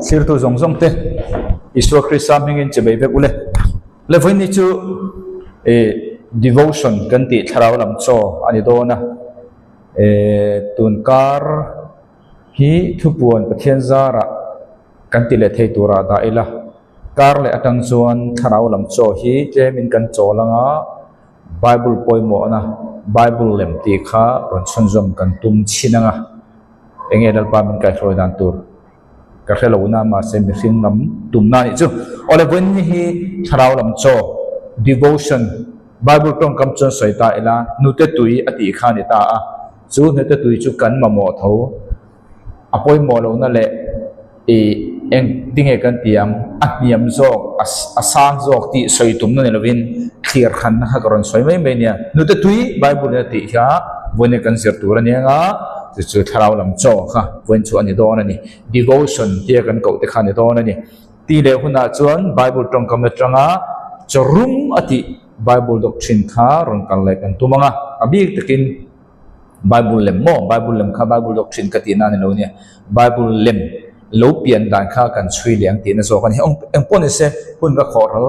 Thlirtu zawng zawng te Isua Krista hmingin che bei vek ule. Le vawiin ni chu ih devotion kan tih thlarau lam chaw a ni dawn a. Ih tun kar hi thupuan Pathian zarah kan ti leh thei turah dah ila. Kar leh atang chuan thlarau lam chaw hi tlemin kan chawl anga Bible pawimawhna Bible lem tih kha rawn chhunzawm kan tum chhin anga enge Lalpa min kaihruai dan tur ka hre lo na mahse mihring lam tumna anih chu. Awle vawiin ni hi thlarau lam chaw devotion Bible tawngkam chuan sawi ta ila hnute tui a tih kha a ni ta a chu hnute tui chu kan mamawh tho. A pawimawh lohna leh ih eng tinge kan ti ang, a hniam zawk, a sang zawk tih sawi tumna ni lovin thlir khanna kha ka rawn sawi mai mai nia. Hnute tui Bible in a tih kha vawiin kan zir tur a nia nga, chu chu thlarau lam chaw kha vawiin chu a ni dawn a ni. Devotion tia kan koh te kha a ni dawn a ni. Tih leh hunah chuan Bible tawngkam atanga chaw rum a tih Bible doctrine kha rawn kal leh kan tum ang a, a bik takin Bible lem maw? Bible lem kha Bible doctrine ka tihna a ni lo nia. Bible lem lo pian dan kha kan chhui leh ang tihna zawk a ni. Eng pawh ni se hun ka khawh ral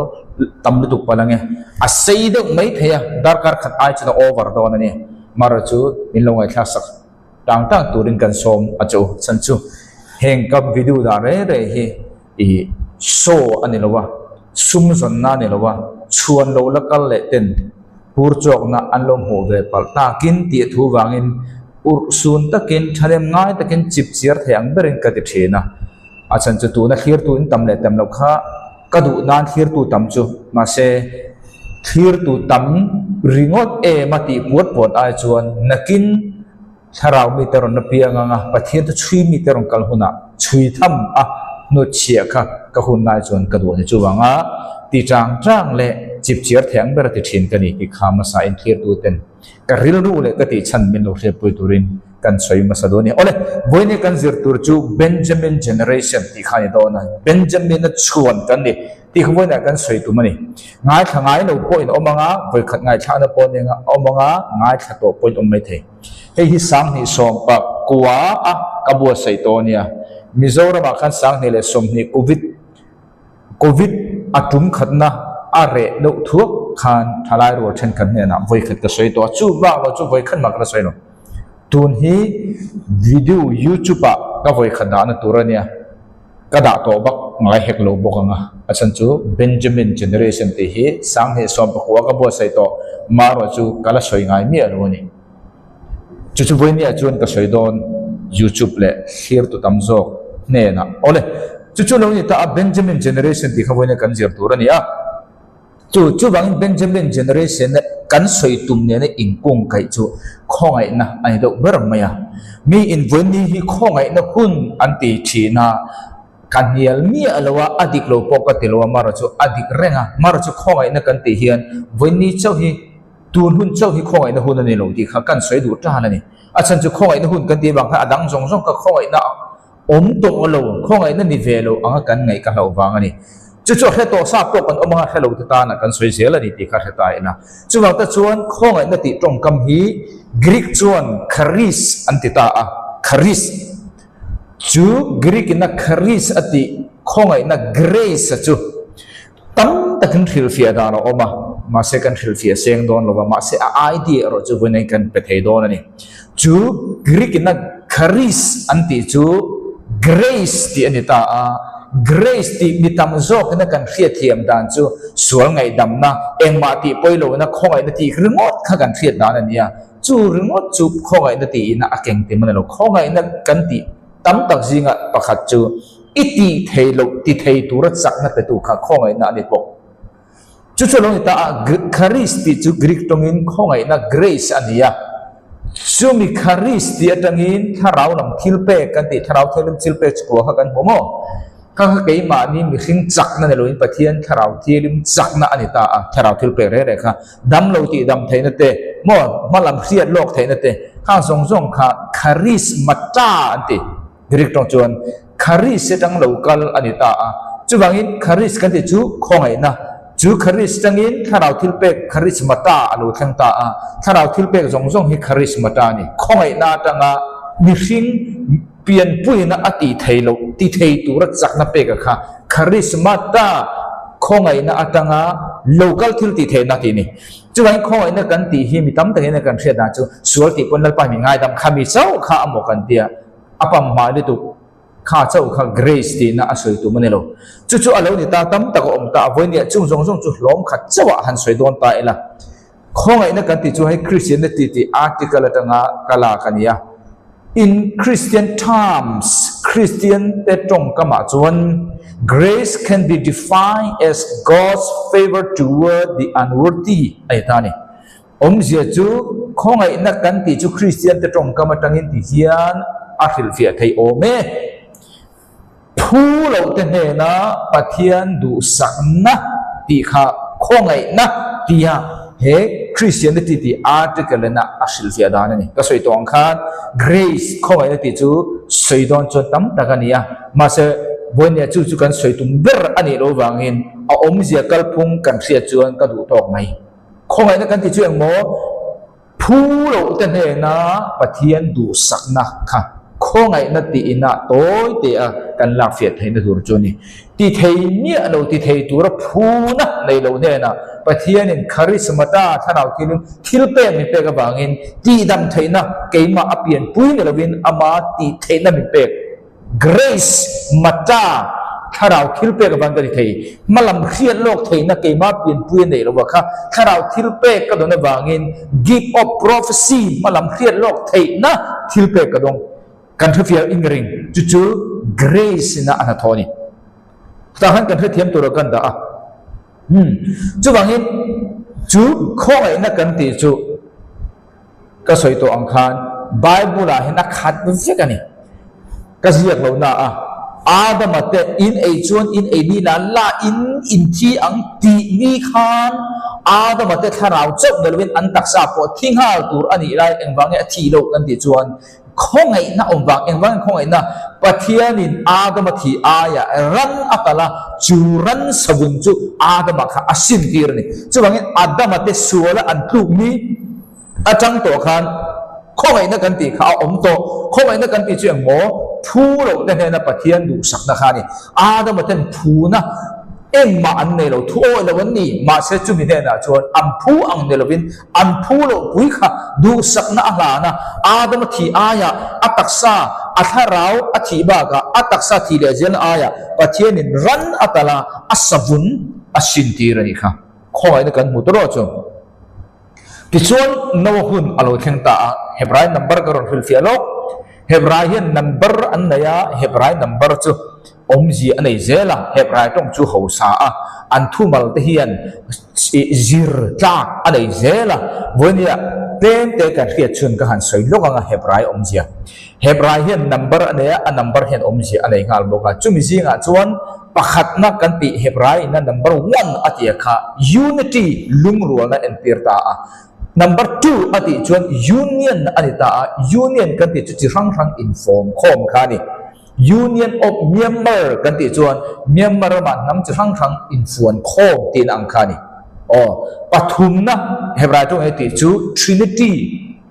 tam lutuk palh ang e. A sei deuh mai thei a, darkar khat ai chuan a over dawn a ni. Mara chu min lo ngaihthlak sak tang tang turin kan sawm a che u. Chhan chu heng ka video dah reng reng hi ih show a ni lo a, sum zawnna a ni lo a, chhuan lo la kal leh ten Hur chawkna an lo hmuh ve palh takin tih thu vangin urh sun takin thahnem ngai takin chip chiar thei ang berin ka ti thin a. A chhan chu tuna thlirtu in tam leh tam loh kha ka duh nan thlirtu tam chu mahse thlirtu tam ringawt em a tih puat puat ai chuan nakin thlarau mite rawn la piang ang a, Pathian chu chhui mite rawn kal hunah chhui tham a hnutchhiah kha ka hun lai chuan ka duh a ni. Chuvanga ti chang chang leh chip chiar thei ang ber a ti thin ka ni tih kha hmasa in thlirtu ten ka rilru leh ka tih chhan min lo hriatpui turin kan sawi hmasa dawn a ni. Awle, vawiin kan zir tur chu Benjamin generation tih kha a ni dawn a, Benjamin-a chhuan kan ni. Tih kha vawiinah kan sawi tum a ni. Ngaithla ngai lo pawh in awm ang a, vawikhat ngaithlakna pawh nen a awm ang a, ngaithla tawh pawh in awm mai thei. Hei hi sanghnih sawmpa kua a ka buatsaih tawh a nia. Mizoramah khan sanghnih leh sawmhnih covid covid a tum khatna a reh deuh thuak khan thalai rual thenkhat hnenah vawikhat ka sawi tawh a, chu bak lo chu vawikhat mah ka la sawi lo. Tun hi video youtube ah ka vawikhat dahna tur a nia. Ka dah tawh bak ngai hek lo bawk ang a, a chhan chu Benjamin generation tih hi Sanghnih 14 ka buatsaih tawh, marawh chu ka la sawi ngai miah lo a ni. Chu chu vawinia chuan ka sawi dawn YouTube leh thlirtu tam zawk hnenah. Awle, chu chu lo ni ta a, Benjamin generation tih kha vawinia kan zir tur a ni a. Chu chuvangin Benjamin generation kan sawi tum nena inkung kaih chu khawngaihna a ni deuh ber mai a. Mi invawiin hi khawngaihna hun an ti thin a, ka hnial miah lo a, a dik lo pawh ka ti lo a, mara chu a dik reng a. Mara chu khawngaihna kan tih hian vawiin chauh hi tun hun chauh hi khawngaihna hun a ni lo tih kha kan sawi duh tan a ni. A chhan chu khawngaihna hun kan tih avang khan a dang zawng zawng kha khawngaihna Awm tawh lo, khawngaihna ni ve lo anga kan ngaih ka hlauh vang a ni. Chu chu a hre tawh sa pawh kan awm anga hre lo te tana kan sawi zel a ni tih kha hre ta ila. Chuvang te chuan khawngaihna tih tawngkam hi Greek chuan charis an ti ta a, charis chu Greek ina charis a tih khawngaihna grace a chu tam takin hrilhfiah dan a awm a, mahse kan hrilhfiah seng dawn lo va, mahse a idea erawh chu vawiin kan pe thei dawn a ni. Chu Greek ina charis an tih chu grace tih a ni ta a, grace tih mi tam zawkina kan hriatthiam dan chu sual ngaihdamna, engmah tih pawi lohna, khawngaihna tih ringawt kha kan hriat dan a ni a, chu ringawt chu khawngaihna tiin a keng tim a ni lo. Khawngaihna kan tih tam tak zinga pakhat chu i tih thei loh ti thei tura chakna petu kha khawngaihna a ni bawk. Chu chu lo ni ta a, Charis tih chu Greek tawngin khawngaihna, grace, a ni a. Chumi Charis tih atangin thlarau lam thil pek kan tih, thlarau thianghlim thil pek chu kua kha kan hmu maw? Kha kha keimahni mihring chakna ni loin Pathian thlarau thianghlim chakna a ni ta a, thlarau thil pek reng reng kha dam lo tih dam theihna te maw, hma lam hriat lawk theihna te, khang zawng zawng kha Charismata an ti. Greek tawng chuan Charis atang lo kal a ni ta a. Chuvangin Charis kan tih chu khawngaihna. Chu Charis tangin thlarau thilpek Charismata a lo thleng ta a. Thlarau thilpek zawng zawng hi Charismata a ni. Khawngaihna atanga mihring pianpuina a tih theih loh ti thei tura chakna peka kha charismata khawngaihna atanga local thil tih theihna tih a ni. Chuvangin khawngaihna kan tih hi mi tam takin kan hriat dan chu sual tih pawn Lalpa hi mi ngaidam kha mi chauh kha a maw kan tia a pam hmai lutuk kha chauh kha grace tihna a sawi tum a ni lo. Chu chu a lo ni ta tam tak a awm ta a vawinia chung zawng zawng chu hlawm khat chauh ah han sawi dawn ta ila. Khawngaihna kan tih chu hei Christianity tih article atanga ka lak a ni a. In Christian terms, Christian te tawngkamah chuan grace can be defined as God's favour toward the unworthy a ni ta a ni. Awmzia chu khawngaihna kan tih chu Christian te tawngkam atangin ti hian a hrilhfiah theih awm e. Phu lohte hnena Pathian duhsakna tih kha khawngaihna tia he Christianity tih article ina a hrilhfiah dan a ni. Ka sawi tawh ang khan grace khawngaihna tih chu sawi dawn chuan tam tak a ni a, mahse vawinia chu chu kan sawi tum ber a nih loh vangin a awmzia kalphung kan hriat chuan ka duh tawk mai. Khawngaihna kan tih chu engmaw? Phu loh te hnena Pathian duhsakna kha khawngaihna tih inah tawi te a kan lak fiah theihna tur chu a ni. Ti thei miah lo ti thei tura phuna nei lo hnena Pathianin charismata thlarau thilin thil pek min pek avangin tihdam theihna keimah a pianpui ni lovin ama tih theihna min pek. Grace, Mata, thlarau thil pek avang ka ti thei. Hmalam hriat lawk theihna keimah pianpui a neih lo a kha. Thlarau thil pek ka dawn avangin gift of prophecy hmalam hriat lawk theihna thil pek ka dawng. Kan hrefiah inring chu chu Grace ina a hnathawh a ni. Tah khan kan hrethiam tur ah kan dah a. Hmm. Chuvangin chu khawngaihna kan tih chu Ka sawi tawh ang khan Bible ah hian a khat vek a ni. Ka ziak lo na a, Adama te in ei chuan in ei ni la la in in thi ang tih ni khan Adama te thlarau chauh ni lovin an taksa pawh thi nghal tur a nih lai engvang nge a thih loh kan tih chuan Khawngaihna awm vang, engvangin khawngaihna? Pathianin Adama thih aiah ran a kal a, chu ran savun chu Adama kha a sintir a ni. Chuvangin Adama te suala an tluk ni atang tawh khan khawngaihna kan tih kha a awm tawh. Khawngaihna kan tih chu engmaw? Phu loh te hnena Pathian duhsakna kha a ni. Adama ten phuna engmah an nei lo, thu awih lo an ni. Mahse chumi hnenah chuan an phu ang ni lovin An phu loh pui kha duhsakna a hlan a, Adama thih aiah a taksa, a thlarau a thih bakah a taksa thih leh zelna aiah Pathianin ran a talh a, a savun a sintir a nih kha. Khawngaihna kan hmu ta rawh chu. Tichuan Noah hun a lo thleng ta a, Hebrai number ka rawn hrilhfiah lawk. Hebrai hian number an nei a, Hebrai number chu Awmzia a nei zel a, Hebrai tawng chu hausa a, an thumal te hian zir tlak a nei zel a. Vawinia tlem te kan hriat chhun ka han sawi lawk ang a Hebrai awmzia. Hebrai hian number a nei a, a number hian awmzia a nei nghal bawk a. Chumi zingah chuan pakhatna kan tih Hebrai ina number one a tia kha unity, lungrualna entir ta a. Number two a tih chuan union a ni ta a, union kan tih chu chi hrang hrang infawm khawm kha a ni. Union of Myanmar kan tih chuan Myanmar ramah hnam chi hrang hrang infuan khawm tihna ang kha a ni. Aw, pathumna Hebrai tawngin a tih chu Trinity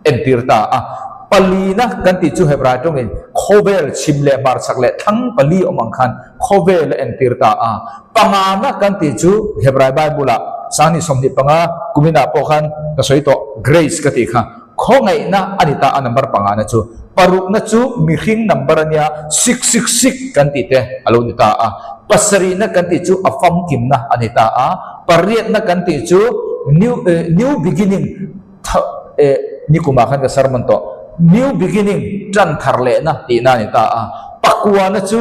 entir ta a, palina kan tih chu Hebrai tawngin khawvel chhim leh hmarchhak leh thlang pali awm ang khan khawvel a entir ta a, pangana kan tih chu Hebrai Bible-ah 25 kuminah pawh khan ka sawi tawh Grace ka tih kha. Khawngaihna a ni ta a number pangana chu. Parukna chu mihring number a nia, sik sik sik kan tih te a lo ni ta a. Pasarihna kan tih chu a famkimna a ni ta a. Pariatna kan tih chu new new beginning tha eh nikumah khan ka sermon tawh new beginning tan thar lehna tihna a ni ta a. Pakuana chu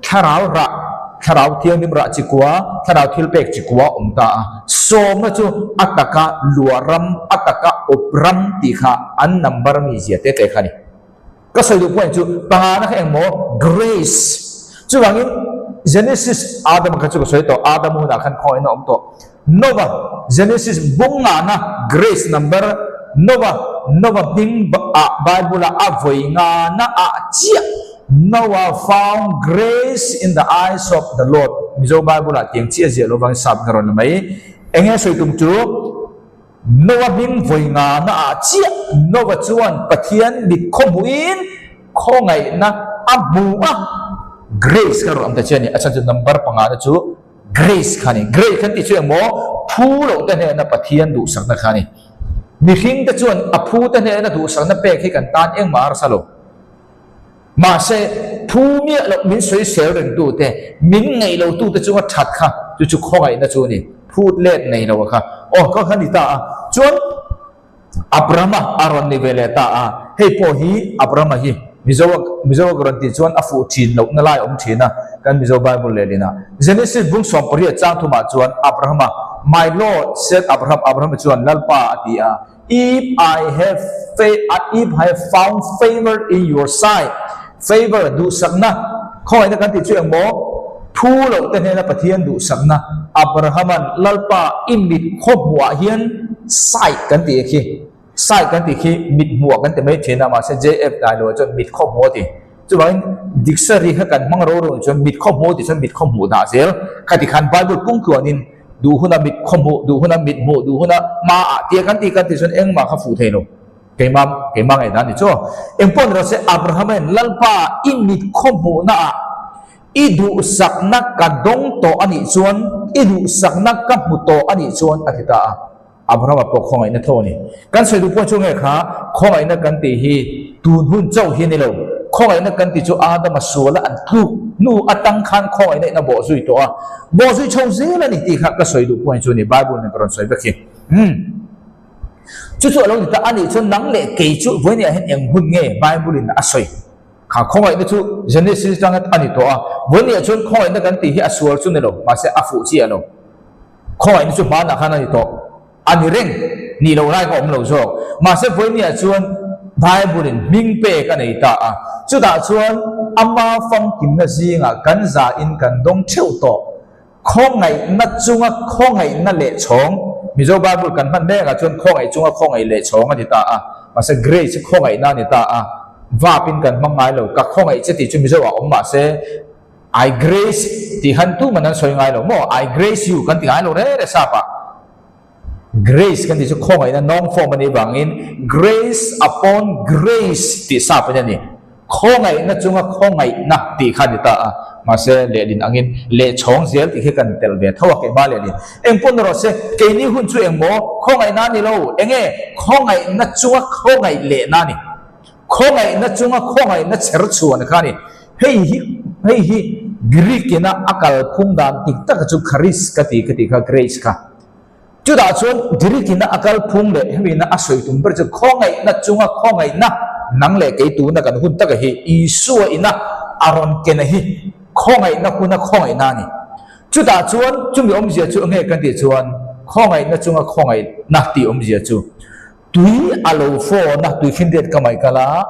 thlarau rah Thlarau Thianghlim rah chikua, Thlarau thilpek chikua a awm ta a. Sawmna chu a taka luah ram, a taka awp ram tih kha an number mi zia te te kha a ni. Ka sawi duh point chu pangana kha engmaw? Grace. Chuvangin Genesis Adama kha chu ka sawi tawh, Adama hunah khan khawngaihna a awm tawh. Nova, Genesis bung ngahna grace number Nova, Nova hming ah Bible ah a vawi ngahna ah chiah Noah found grace in the eyes of the Lord Mizo Bible ah tiang chiah ziah lo vangin sap na rawn la mai. Enge sawi tum chu Noah hming vawi ngahna ah chiah Nova chuan Pathian mit khawhmuhin khawngaihna. a hmu a, grace kha rawn awm ta che a ni. A chhan chu number pangana chu grace kha a ni. Grace kan tih chu engmaw phu loh te hnena Pathian duhsakna kha a ni. Mihring te chuan a phu te hnena duhsakna pek hi kan tan engmah a harsa lo. Mahse, phu miah loh min sawisel rengtute, min ngaih lotute chunga that kha chu chu khawngaihna chu a ni. Phut let nei lo a kha. Aw, ka kha ni ta a. Chuan Abrahama a rawn ni ve leh ta a. Hei pawh hi Abrahama hi Mizo Mizo ka rawn tih chuan a fuh thin lohna lai a awm thin a, kan Mizo Bible lehlin ah. Genesis bung 18 chang thumah chuan Abrahama, My Lord, said Abraham, Abrahama chuan Lalpa a ti a. If I have if I have found favour in your sight, favour, duhsakna, khawngaihna kan tih chu eng maw? Phu loh te hnena Pathian duhsakna, Abrahama'n Lalpa i mit khaw hmuhah hian sight kan tih khi, sight kan tih khi mit hmuhah kan ti mai thin a, mahse JF Dailoa chuan mit khaw hmuh a ti. Chuvangin dictionary kha kan hmang ro ro chuan mit khaw hmuh tih chuan mit khaw hmuh dah zel. Khati khan Bible pung tluanin duh huna mit khaw hmuh, duh huna mit hmuh, duh huna hmaah tia kan tih kan tih chuan engmah kha fuh thei lo. Keimah keimah ngaihdan ni chu. Engpawh ni rawh se Abraham-a'n Lalpa i mit khaw hmuhnaah i duhsakna ka dawng tawh a nih chuan, i duhsakna ka hmu tawh a nih chuan a ti ta a. Abrahama pawh khawngaihna tho a ni. Kan sawi duh pawh chu nge kha khawngaihna kan tih hi tun hun chauh hi a ni lo. Khawngaihna kan tih chu Adama suala an tluk hnu atang khan khawngaihna in a bawh zui tawh a, bawh zui chho zel a ni tih kha ka sawi duh pawh hi chu a ni. Bible nen ka rawn sawi vek hi. Umm. Chu chu a lo ni ta a nih chuan nang leh kei chu vawinia hian eng hun nge Bible in a sawi? Kha khawngaihna chu Genesis atanga a ni tawh a, vawinia chuan khawngaihna kan tih hi a sual chu ni lo, mahse a fuh chiah lo. Khawngaihna chu hmanah khan a ni tawh. A ni reng. Nih loh lai kha a awm lo zawk. Mahse vawinia chuan Bible-in hming pek a nei ta a. Chutah chuan ama famkimna zingah kan zain kan dawng theuh tawh. Khawngaihna chunga khawngaihna leh chhawng, Mizo Bible kan hman mekah chuan khawngaih chunga khawngaih leh chhawng a ni ta a. Mahse grace hi khawngaihna a ni ta a. Vapin kan hmang ngai lo. Ka khawngaih che tih chu Mizo ah awm mahse I grace tih khan tuman an sawi ngai lo maw? I grace you kan ti ngai lo re re sap ah. Grace kan tih chu khawngaihna noun form a nih vangin grace upon grace tih sap in a ni. Khawngaihna chunga khawngaihna tih kha a ni ta a. Mahse lehlin angin lehchhawng zel tih khi kan telh ve tho a keimah lehlin. Engpawh ni rawh se, keini hun chu engmaw khawngaihna a ni lo, enge khawngaihna chunga khawngaih lehna a ni. Khawngaihna chunga khawngaihna chher chhuan kha a ni. Hei hi hei hi Greek ina a kalphung dan dik taka chu charis ka ti ka tih kha grace kha. Chutah chuan Greek ina a kalphung leh hemi ina a sawi tum ber chu khawngaihna chunga khawngaihna nang leh kei tuna kan hun taka hi Isua ina a rawn kena hi khawngaihna huna khawngaihna a ni. Chutah chuan chumi awmzia chu enge kan tih chuan khawngaihna chunga khawngaihna tih awmzia chu Tui a lo phone a, tui khin riat ka mai kal a,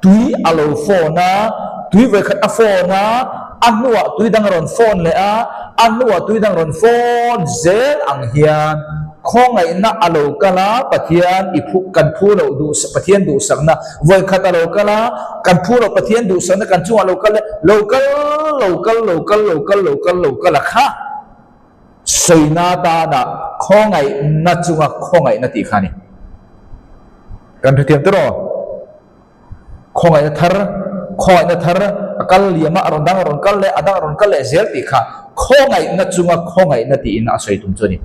tui a lo phone a, tui vawikhat a phone a, a hnuah tui dang a rawn phone leh a, a hnuah tui dang rawn phone zel ang hian khawngaihna a lo kal a, Pathian i phu kan phu loh duh Pathian duhsakna vawikhat a lo kal a, kan phu loh Pathian duhsakna kan chungah a lo kal leh lo kal lo kal lo kal lo kal lo kal lo kal a kha. Sawina atana khawngaihna chunga khawngaihna tih kha a ni. Kan hrethiam te rawh. Khawngaihna thar, khawngaihna thar a kal liam a, a rawn dang a rawn kal leh, a dang a rawn kal leh zel tih kha khawngaihna chunga khawngaihna tiin a sawi tum chu a ni.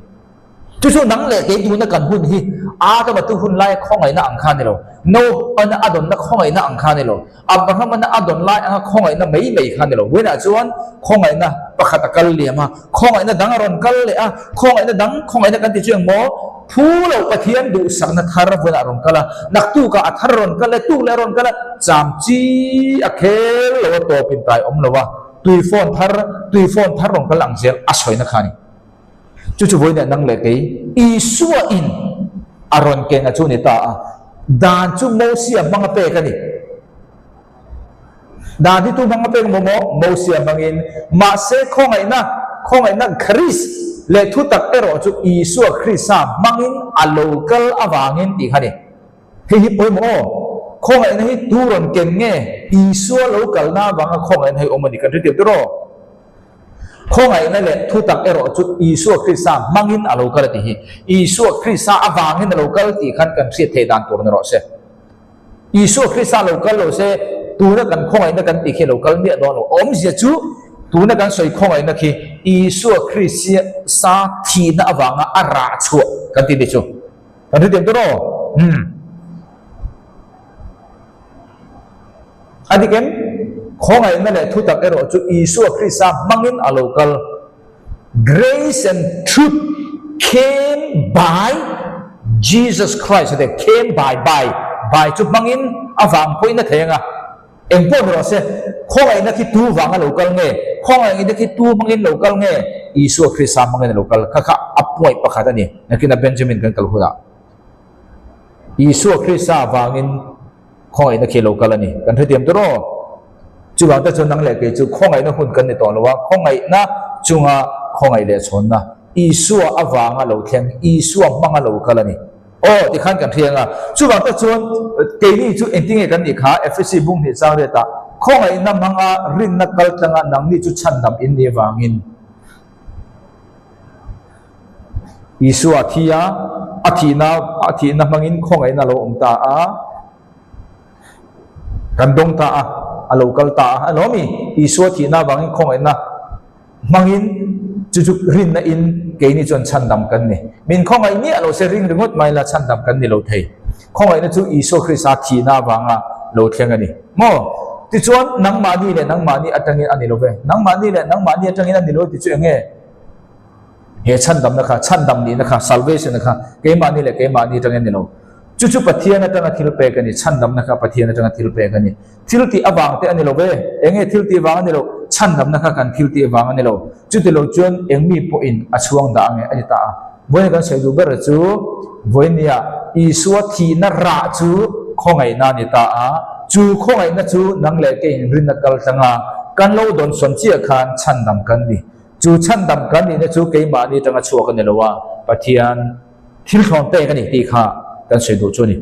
Chu chu nang leh kei tuna kan hun hi Adama tu hun laia khawngaihna ang kha a ni lo. Noah-na a dawnna khawngaihna ang kha a ni lo. Abraham-a a dawn lai anga khawngaihna mai mai kha a ni lo. Vawiinah chuan khawngaihna pakhat a kal liam a, khawngaihna dang a rawn kal leh a, khawngaihna dang, khawngaihna kan ti chu eng maw? Phu loh Pathian duhsakna thar vawiinah a rawn kal a, naktukah a thar a rawn kal leh, tuk leh a rawn kal a, cham chi a khel lo a, tawp in tai awm lo a, tui fawn thar, tui fawn thar rawn kal ang zel a sawina kha a ni. Chu chu vawiinah nang leh kei Isua in a rawn keng a chu ni ta a, dan chu Mosia hmanga pek a ni. Dan hi tu hmanga pek maw maw? Mosia hmangin. Mahse khawngaihna, khawngaihna Kharis leh thutak erawh chu Isua Krista hmangin a lo kal avangin tih kha a ni. Hei hi pawimawh aw. Khawngaihna hi tu rawn ken nge? Isua lo kalna avanga khawngaihna hi awm a ni kan hre tir tir aw. Khawngaihna leh thutak erawh chu Isua Krista hmangin a lo kal a tih hi. Isua Krista avangin a lo kal tih khan kan hriat theih dan tur ni rawh se. Isua Krista lo kal lo se Tuna kan khawngaihna kan tih khi a lo kal miah dawn lo. Awmzia chu tuna kan sawi khawngaihna khi Isua Krista thihna avanga a rah chhuah kan ti ni chu. Kan hrethiam tur aw? Umm. A dik em? Khawngaihna leh thutak erawh chu Isua Krista hmangin a lo kal. Grace and truth came by Jesus Christ a ti a, came by, by, by chu hmangin a vang pawhin a thei ang a, eng pawh ni rawh se, khawngaihna khi tu vanga lo kal nge, khawngaihna khi tu hmangin lo kal nge, Isua Krista hmangin a lo kal, kha kha a point pakhat a ni, nakinah Benjamin kan kal hunah Isua Krista vangin Khawngaihna khi lo kal a ni. Kan hrethiam tur aw. Chuvang te chuan nang leh kei chu khawngaihna hun kan ni tawh lo a, khawngaihna chunga khawngaih leh chhawnna Isua avanga lo thleng, Isua hmanga lo kal a ni. Aw, tikhan kan hria anga. Chuvang te chuan keini chu engtinge kan nih kha Efesi bung hnih chang riatah khawngaihna hmanga rinna kal tlanga nangni chu chhandam in ni avangin Isua a thi a, a thihna a thihna hmangin khawngaihna a lo awm ta a, kan dawng ta a, a lo kal ta a, a lo mi? Isua thihna avangin khawngaihna hmangin chu chu rinna in keini chuan chhandam kan ni. Min khawngaih miah lo se ring ringawt mai la chhandam kan ni lo thei. Khawngaihna chu Isua Krista thihna avanga lo thleng a ni. Maw? Tichuan nangmahni leh nangmahni atangin a ni lo ve. Nangmahni leh nangmahni atangin a ni lo ti chu eng nge? He chhandamna kha, chhandam nihna kha, salvation-na kha keimahni leh keimahni atangin a ni lo. Chu chu Pathian atanga thil pek a ni, chhandamna kha Pathian atanga thil pek a ni. Thil tih avang te a ni lo ve, eng nge thil tih vang a ni lo, chhandamna kha kan thil tih vang a ni lo. Chuti lo chuan eng mi pawhin a chhuang dah ange a ni ta a. Vawiin kan sawi duh ber chu vawinia Isua thihna rah chu khawngaihna a ni ta a, chu khawngaihna chu nang leh keiin rinna kal tlanga kan lo dawnsawn chiah khan chhandam kan ni. Chu chhandam kan nihna chu keimahni atanga chhuak a ni lo a, Pathian thil thlawn pek a ni tih kha kan sawi duh chu a ni.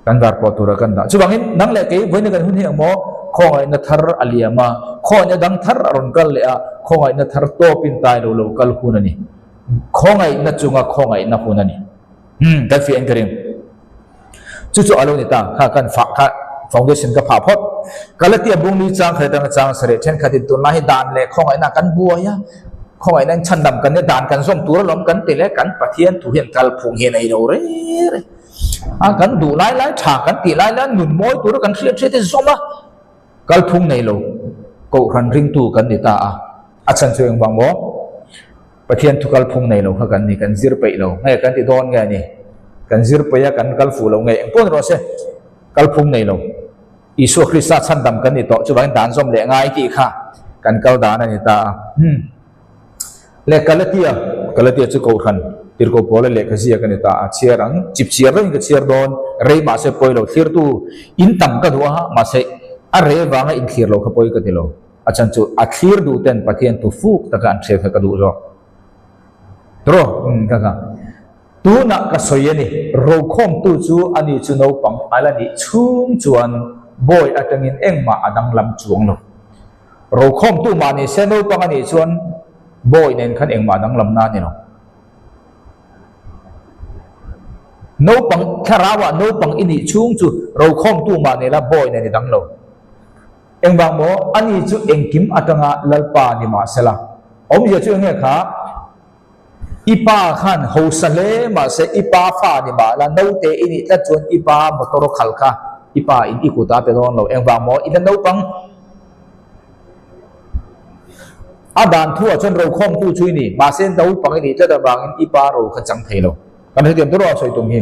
Kan var pawh tura kan dah. Chuvangin nang leh kei vawiin kan hun hi ang maw? Khawngaihna thar a liam a, khawngaihna dang thar a rawn kal leh a, khawngaihna thar tawpin tai lo lo kal hun a ni. Khawngaihna chunga khawngaihna hun a ni. Hmm, kan fiah in ka ring. Chu chu a lo ni ta, kha kan fah kha foundation ka phah phawt. Galatia bungli chang khat atanga chang sarih thenkhatin tunlai hi dan leh khawngaihna kan buai a, khawngaihna in chhandam kan nia dan kan zawm tur alawm kan ti leh kan Pathian thu hian kalphung hi a nei lo reng reng a, kan duh lai lai tha kan tih lai lai nun mawi tura kan hriat hriat hi zawm a, kalphung nei lo kohhran ringtu kan ni ta a, a chhan chu engvang maw? Pathian thu kalphung nei lo kha kan ni, kan zir peih lo nge kan ti dawn nge a ni? Kan zir peih a, kan kal fuh lo nge? Eng pawh ni rawh se, kalphung nei lo. Isua Krista chhandam kan ni tawh, chuvangin dan zawm leh ngai tih kha kan kal dan a ni ta a. Hmm. Le Galatia, Galatia chu Kohhran, Tirhkoh Paula lehkha ziak a ni ta a, chhiar ang, chip chhiar rengin ka chhiar dawn, rei mahse pawi lo, thlirtu in tam ka duh a, mahse a rei vanga inthlir lo kha pawi ka ti lo. A chan chu a thlir duh ten Pathian thu fuk taka an hriat kha ka duh zawk. Tawh ka ka. Tunah ka sawi a ni, rokhawmtu chu ani chu naupang a la nih chhung chuan bawi atangin engmah a danglam chuang lo. Rokhawmtu mah ni se naupang a nih chuan bawi nen khan engmah danglamna a ni lo. Naupang thlarauah naupang i nih chhung chu rokhawmtu mah ni la bawi nen i dang lo. Engvang maw? Ani chu engkim atanga Lalpa ni mahsela. Awmzia chu enge kha? I pa khan hausa hle mahse i pa fa ni mahla naute i nih tlat chuan i pa motor khal kha i pa in i kut a pe dawn lo. Engvang maw? I la naupang. A dan thu ah chuan rokhawmtu chu i ni mahse naupang i nih tlat avangin i pa ro kha chang thei lo. Kan hrethiam tur a sawi tum hi.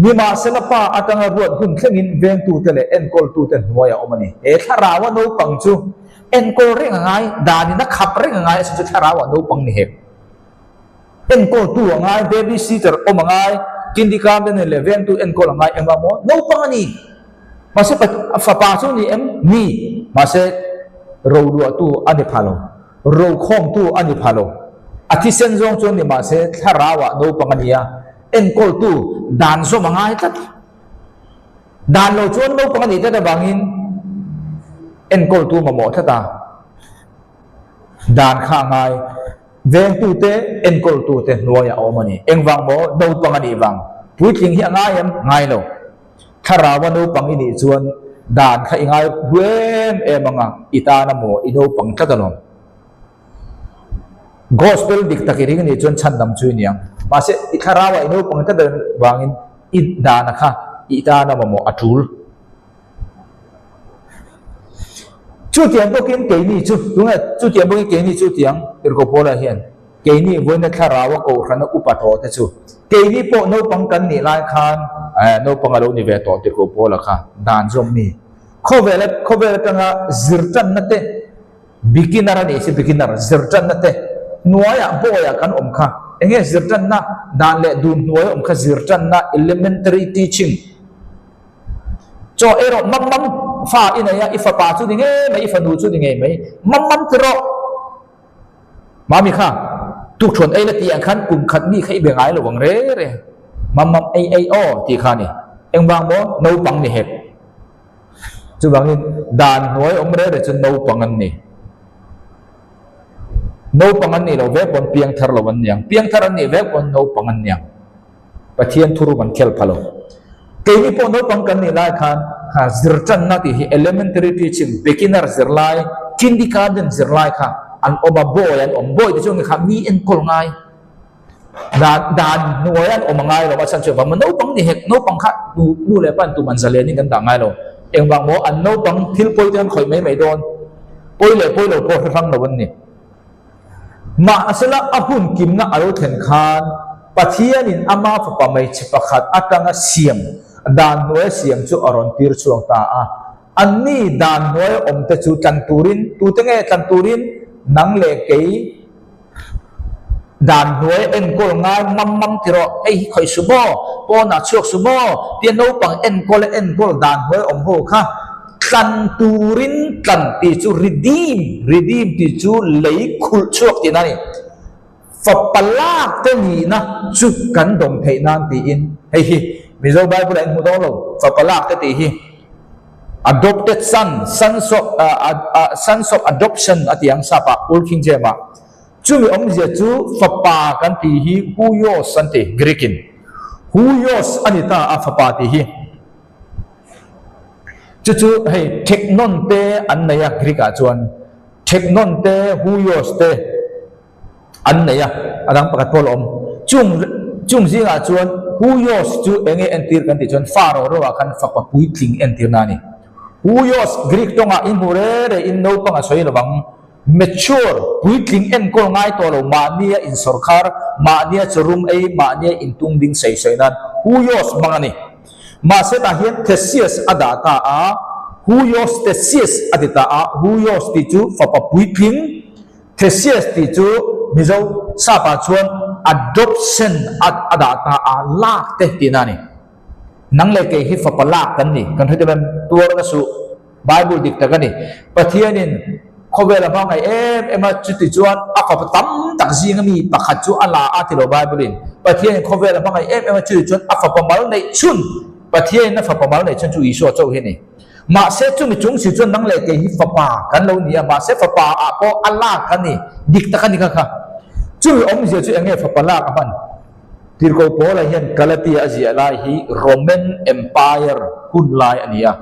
Nimahsela pa atanga ruat hun thlengin vengtute leh enkawltute hnuai a awm a ni. He thlaraua naupang chu enkawl reng a ngai, danin a khap reng a ngai a sin chu thlaraua naupang ni hek. Enkawltu a ngai, baby sitter awm a ngai, kindergarten leh vengtu enkawl a ngai engvang maw? Naupang a ni. Mahse fapa chu ni em? Ni. Mahse roluahtu a ni pha lo. Rokhawmtu a ni pha lo. A thisen zawng chuan ni mahse thlarauah naupang a ni a, enkawltu dan zawm a ngai tlat. Dan lo chuan naupang a nih tlat avangin enkawltu mamawh tlat a, dan kha a ngai. Vengtute, enkawltute hnuaiah a awm a ni. Engvang maw? Naupang a nih vang. Puitling hi a ngai em? Ngai lo. Thlaraua naupang i nih chuan. Dan kha i ngai hlu em em ang a, i tan a maw, i naupang tlat alawm. Gospel dik tak i ring anih chuan chhandam chu i ni ang. Mahse, i thlarauah i naupang tlat avangin i dana kha i tan a mamawh a tul. Chutiang bawkin keini chu, tunge chutiang bawkin keini chu tiang Tirhkoh Paula hian keini vawiina thlaraua kohhrana upa tawh te chu keini pawh naupang kan nih lai khan eh naupang a lo ni ve tawh Tirhkoh Paula kha dan zawm mi khawvel khawvel atanga zir tanna te Beginner a nih si, beginner, zir tanna te hnuaiah bawiah kan awm kha. Enge zir tanna dan leh dun hnuaia awm kha zir tanna, elementary teaching. Chaw ei rawh, mam mam fa i nei a, i fapa chu ni ngei mai, i fanu chu ni ngei mai, mam mam ti rawh. Mami kha, tukthuan ei la tih ang khan kum khat mi kha i be ngai lo ang re re. Mam mam ei ei aw tih kha a ni. Engvang maw? Naupang ni hek. Chuvangin dan hnuai awm reh reh chu naupang an ni. Naupang an nih loh vek pawn piangthar lo an ni ang. Piangthar an nih vek pawn naupang an ni ang. Pathian thurum an khel pha lo. Keini pawh naupang kan nih lai khan kha zir tanna tih hi elementary teaching, beginner zirlai, kindergarten zirlai kha an awm a, boy an awm. Boy te chu kha mi enkawl ngai. Dan dan hnuai an awm a ngai lo a chhan chu engvang maw naupang ni hek naupang kha nu nu leh pa in tum an zalen in kan dah ngai lo engvang maw an naupang thil pawi te an khawih mai mai dawn pawi leh pawi lo pawh hre hrang lo an ni mahsela a hun kimna a lo thlen khan Pathianin ama fapa hmeichhe pakhat atanga siam dan hnuaia siam chu a rawn tir chhuak ta a anni dan hnuaia awm te chu tlan turin tute nge tlan turin nang leh kei Dan hnuai enkawl ngai mam mam ti rawh, hei hi khawih su maw, pawnah chhuak su maw tia naupang enkawl a enkawl dan hnuai awm ho kha tlan turin tlan tih chu redeem, redeem tih chu lei khulh chhuak tihna a ni. Fapa lak te nihna chu kan dawm theih nan tiin hei hi Mizo Bible ah in hmu dawn lo, fapa lak te tih hi adopted son, sons of, sons of adoption a ti ang sap ah Old King James ah. Chumi awmzia chu fapa kan tih hi huios an ti, Greek in. Huios a ni ta a fapa tih hi. Chu chu hei teknon te an nei a Greek ah chuan. Teknon te huios te an nei a, a dang pakhat pawh a la awm. Chung chung zingah chuan huios chu eng nge entir kan tih chuan fa ro ro ah khan fapa puitling entirna a ni. Huios Greek tawngah in hmu re re in naupang a sawi lovang. Mature, puitling enkawl ngai tawh lo, mahnia insawrkhar, mahnia chawrum ei, mahnia intung ding sawi sawi nan Huyos hmang a ni. Mahse tah hian Theseus a dah ta a, Huyos Theseus a ti ta a, Huyos tih chu fapa puitling, Theseus tih chu Mizo sap ah chuan adoption a a dah ta a, lak te tihna a ni. Nang leh kei hi fapa lak kan ni, kan hre deuh em? Tuarna suh. Bible dik tak a ni. Pathianin khawvel a hmangaih em em a, chuti chuan a fapa tam tak zinga mi pakhat chu a la a ti lo Bible in. Pathianin khawvel a hmangaih em em a, chuti chuan a fapa mal neih chhun, Pathianin a fapa mal neih chhun chu Isua chauh hi a ni. Mahse chumi chung si chuan nang leh kei hi fapa kan lo ni a, mahse fapa ah pawh a lak a ni, dik tak a ni kha kha. Chumi awmzia chu eng nge fapa lak a hman? Tirhkoh Paula hian Galatia a ziah lai hi Roman Empire hun lai a ni a.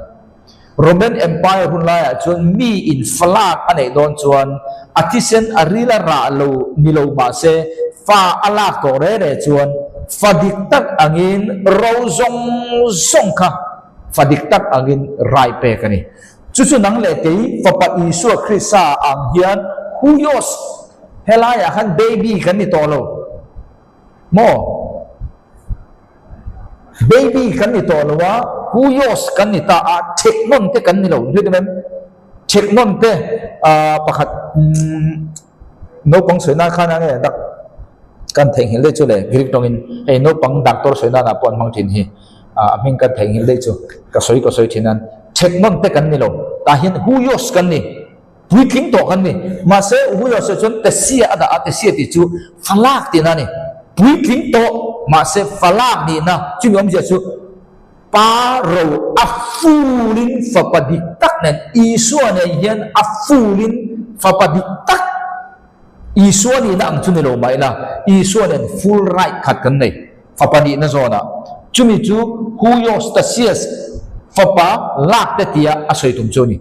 Roman Empire hun laiah chuan mi in falak a neih dawn chuan a thisen a ril a rah lo ni lo mah se fa a lak tawh re re chuan fa dik tak angin ro zawng zawng kha fa dik tak angin rai pek a ni. Chu chu nang leh kei Fapa Isua Krista ang hian Huios helaiah khan baby kan ni tawh lo. Maw? Baby kan ni tawh lo a, Huyos kan ni ta a, Theknawn te kan ni lo, hriat em? Theknawn te ah pakhat umm naupang sawi nan khan a nge dak kan theihnghilh daih chu le Greek tawngin hei naupang doctor sawi nan ah pawh an hmang thin hi ah a hming kan theihnghilh daih chu ka sawi ka sawi thin an Theknawn te kan ni lo tah hian Huyos kan ni. Puitling tawh kan ni. Mahse, Huiah sawi chuan Tesia a dah a, Tesia tih chu falak tihna a ni. Puitling tawh, mahse falak nihna, chumi awmzia chu Pa ro a fulin fapa dik tak nen, Isua nen hian a fulin fapa dik tak, Isua nihna ang chu ni lo mah ila, Isua nen full right khat kan nei, fapa nihna zawnah. Chumi chu Huios Tasias. Fapa lak te tia a sawi tum chu a ni.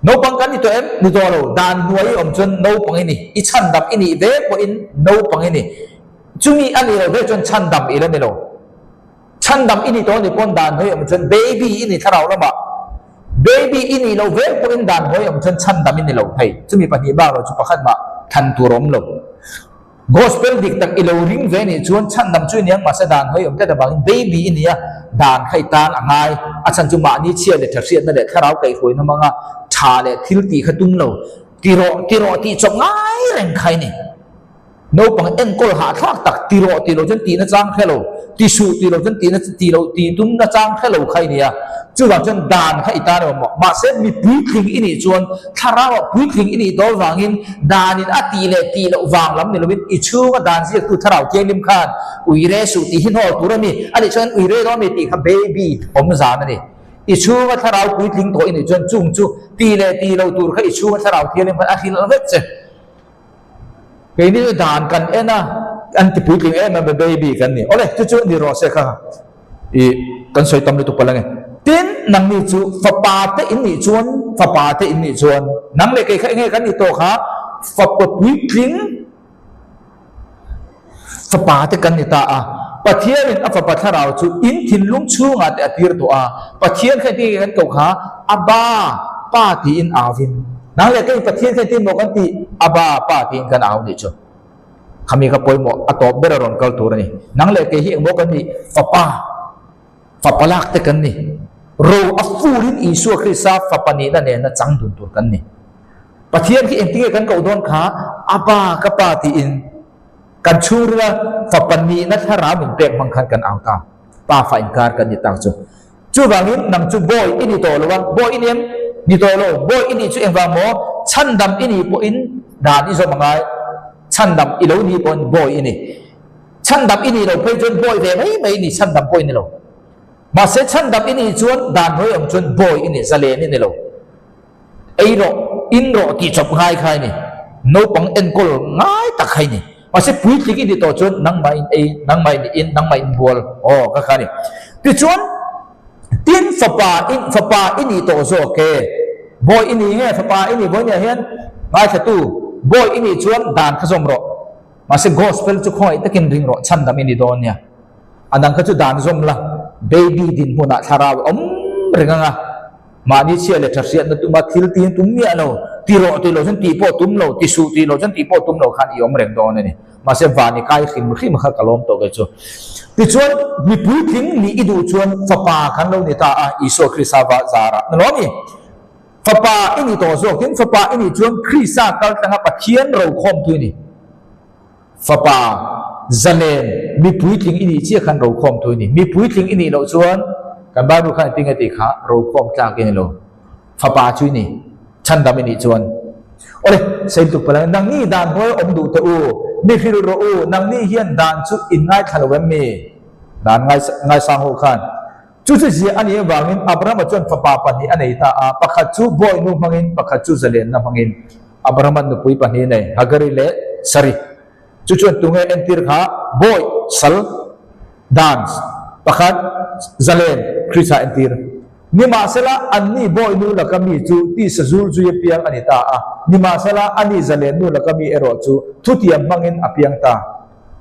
Naupang kan ni tawh em? Ni tawh lo. Dan hnuai i awm chuan naupang i ni. I chhandam i nih ve pawhin naupang i ni. Chumi a nih loh ve chuan chhandam i la ni lo. Chhandam i nih tawh a nih pawn dan hnuai i awm chuan baby i ni thlarau lamah. Baby i nih loh ve pawhin dan hnuai i awm chuan chhandam i ni lo thei. Chumi pahnih bak lo chu pakhat mah than tur a awm lo. Gospel dik tak i lo ring ve nih chuan chhandam chu i ni ang mahse dan hnuai awm tlat avangin baby i ni a, dan kha i tan a ngai. A chhan chu mahni chhia leh tha hriatna leh thlarau kaihhruaina hmanga tha leh thil tih kha tum lo, ti rawh, ti rawh tih chawp ngai reng kha i ni. Naupang enkawl hahthlak tak ti rawh ti lo chuan tihna chang hre lo, ti suh ti lo chuan tihna ti lo ti tumna chang hre lo kha i ni a. Chuvang chuan dan kha i tan emaw mahse mi puitling i nih chuan thlarau ah puitling i nih dawn vangin danin a tih leh tih loh vang lam ni lovin i chhunga dan ziaktu thlarau thianghlim khan ui re suh tih hi hnawl tur a ni, a nih chuan ui re dawn mi tih kha baby awm zan a ni. I chhunga thlarau puitling tawh i nih chuan chung chu tih leh tih loh tur kha i chhunga thlarau thianghlim khan a hrilh vek che. Keini chu dan kan en a, an ti puitling em em a baby kan ni. Awle, chu chu ni rawh se kha i kan sawi tam lutuk palh ange. Tin, nangni chu fapa te in nih chuan, fapa te in nih chuan, nang leh kei kha enge kan nih tawh kha, fapa puitling fapa te kan ni ta a. Pathianin a fapa thlarau chu in thinlung chhungah te a tir tawh a. Pathian kha engtin nge kan koh kha, Abba, Pa tiin au in. Nang leh kei Pathian kha engtin maw kan tih? Abba, Pa tiin kan au nih chu. Khami kha pawimawh a tawp ber a rawn kal tur a ni. Nang leh kei hi engmaw kan nih? Fapa, fapa lak te kan ni. Ro a furin Isua Krista fapa nihna nena chang dun tur kan ni. Pathian khi engtin nge kan koh dawn kha? Abba, ka Pa tiin kan chhungrila fapa nihna thlarau min pek hmang khan kan au ta. Pa fa inkar kan ni tak chu. Chuvangin nang chu bawi i ni tawh lo a, bawi i ni em? Ni tawh lo, bawi i nih chu engvang maw? Chhandam i nih pawhin dan i zawm a ngai, chhandam i lo nih pawhin bawi i ni. Chhandam i nih loh phei chuan bawi ve mai mai i ni, chhandam pawh i ni lo. Mahse chhandam i nih chuan dan hnuai awm chuan bawi i ni, zalen i ni lo. Ei rawh, in rawh tih chawp ngai kha i ni. Naupang enkawl ngai tak kha i ni. Mahse puitling i ni tawh chuan nangmah in ei, nangmah in in, nangmah in bual aw kha kha a ni. Tichuan, tin fapa in fapa i nih tawh zawk e. Bawi i ni nge fapa i nih vawinia hian ngaithlatu bawi i nih chuan dan kha zawm rawh. Mahse gospel chu khawngaih takin ring rawh chhandam i ni dawn nia. A dang kha chu dan zawm la, baby dinhmunah thlarau a awm reng ang a. Mahni chhia leh tha hriatna tuma thil tin tum miah lo, ti rawh ti lo chuan tih pawh tum lo, ti suh ti lo chuan tih pawh tum lo khan i awm reng dawn a ni. Mahse van i kai hrim hrim kha ka lawm tawh kei chu. Tichuan mi puitling nih i duh chuan fapa kan lo ni ta a, Isua Krista va zarah na lo a ni. Fapa i ni tawh zawk tin fapa i nih chuan Krista kal tlanga Pathian rokhawmtu i ni. Fapa, zalen, mi puitling i nih chiah khan rokhawm thu i ni. Mi puitling i nih loh chuan kan Bible khan engtin nge tih kha rokhawm tlak i ni lo. Fapa chu i ni, chhandam i nih chuan. Awle, Sailtuk Palai, nangni dan hnuai awm duh teh u, mi hrilh rawh u, nangni hian dan chu in ngaithla lo em mi? Dan ngaisang ho khan. Chu chu ziah a nih avangin Abrahama chuan fapa pahnih a nei ta a, pakhat chu bawihnu hmangin, pakhat chu zalenna hmangin. Abrahama nupui pahnih nei, Hagari leh Sari. Chu chuan tunge entir kha bawih, sal, dan, pakhat, zalen, Krista entir. Nimahsela, anni bawihnu laka mi chu tisa zul zui a piang a ni ta a, nimahsela, ani zalennu laka mi erawh chu thutiam hmangin a piang ta.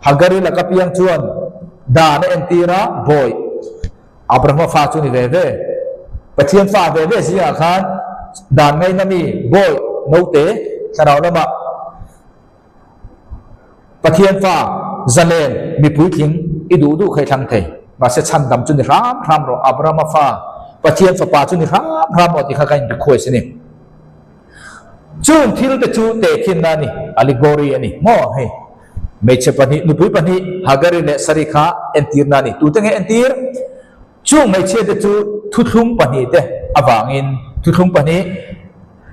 Hagari laka piang chuan dan a entir a, bawih, Abrahama fa chu ni ve ve. Pathian fa ve ve zingah khan dan ngaina mi bawi naute thlarau lamah Pathian fa zalen mi puitling i duh duh kha i thlang thei. Mahse chhandam chu ni hram hram rawh Abrahama fa Pathian fapa chu ni hram hram rawh tih kha ka in request a ni. Chung thil te chu tehkhinna a ni, allegory a ni maw hei. Hmeichhe pahnih, nupui pahnih, Hagari leh Sari kha entirna a ni. Tute nge entir? Chung hmeichhia te chu thuthlung pahnih te avangin thuthlung pahnih,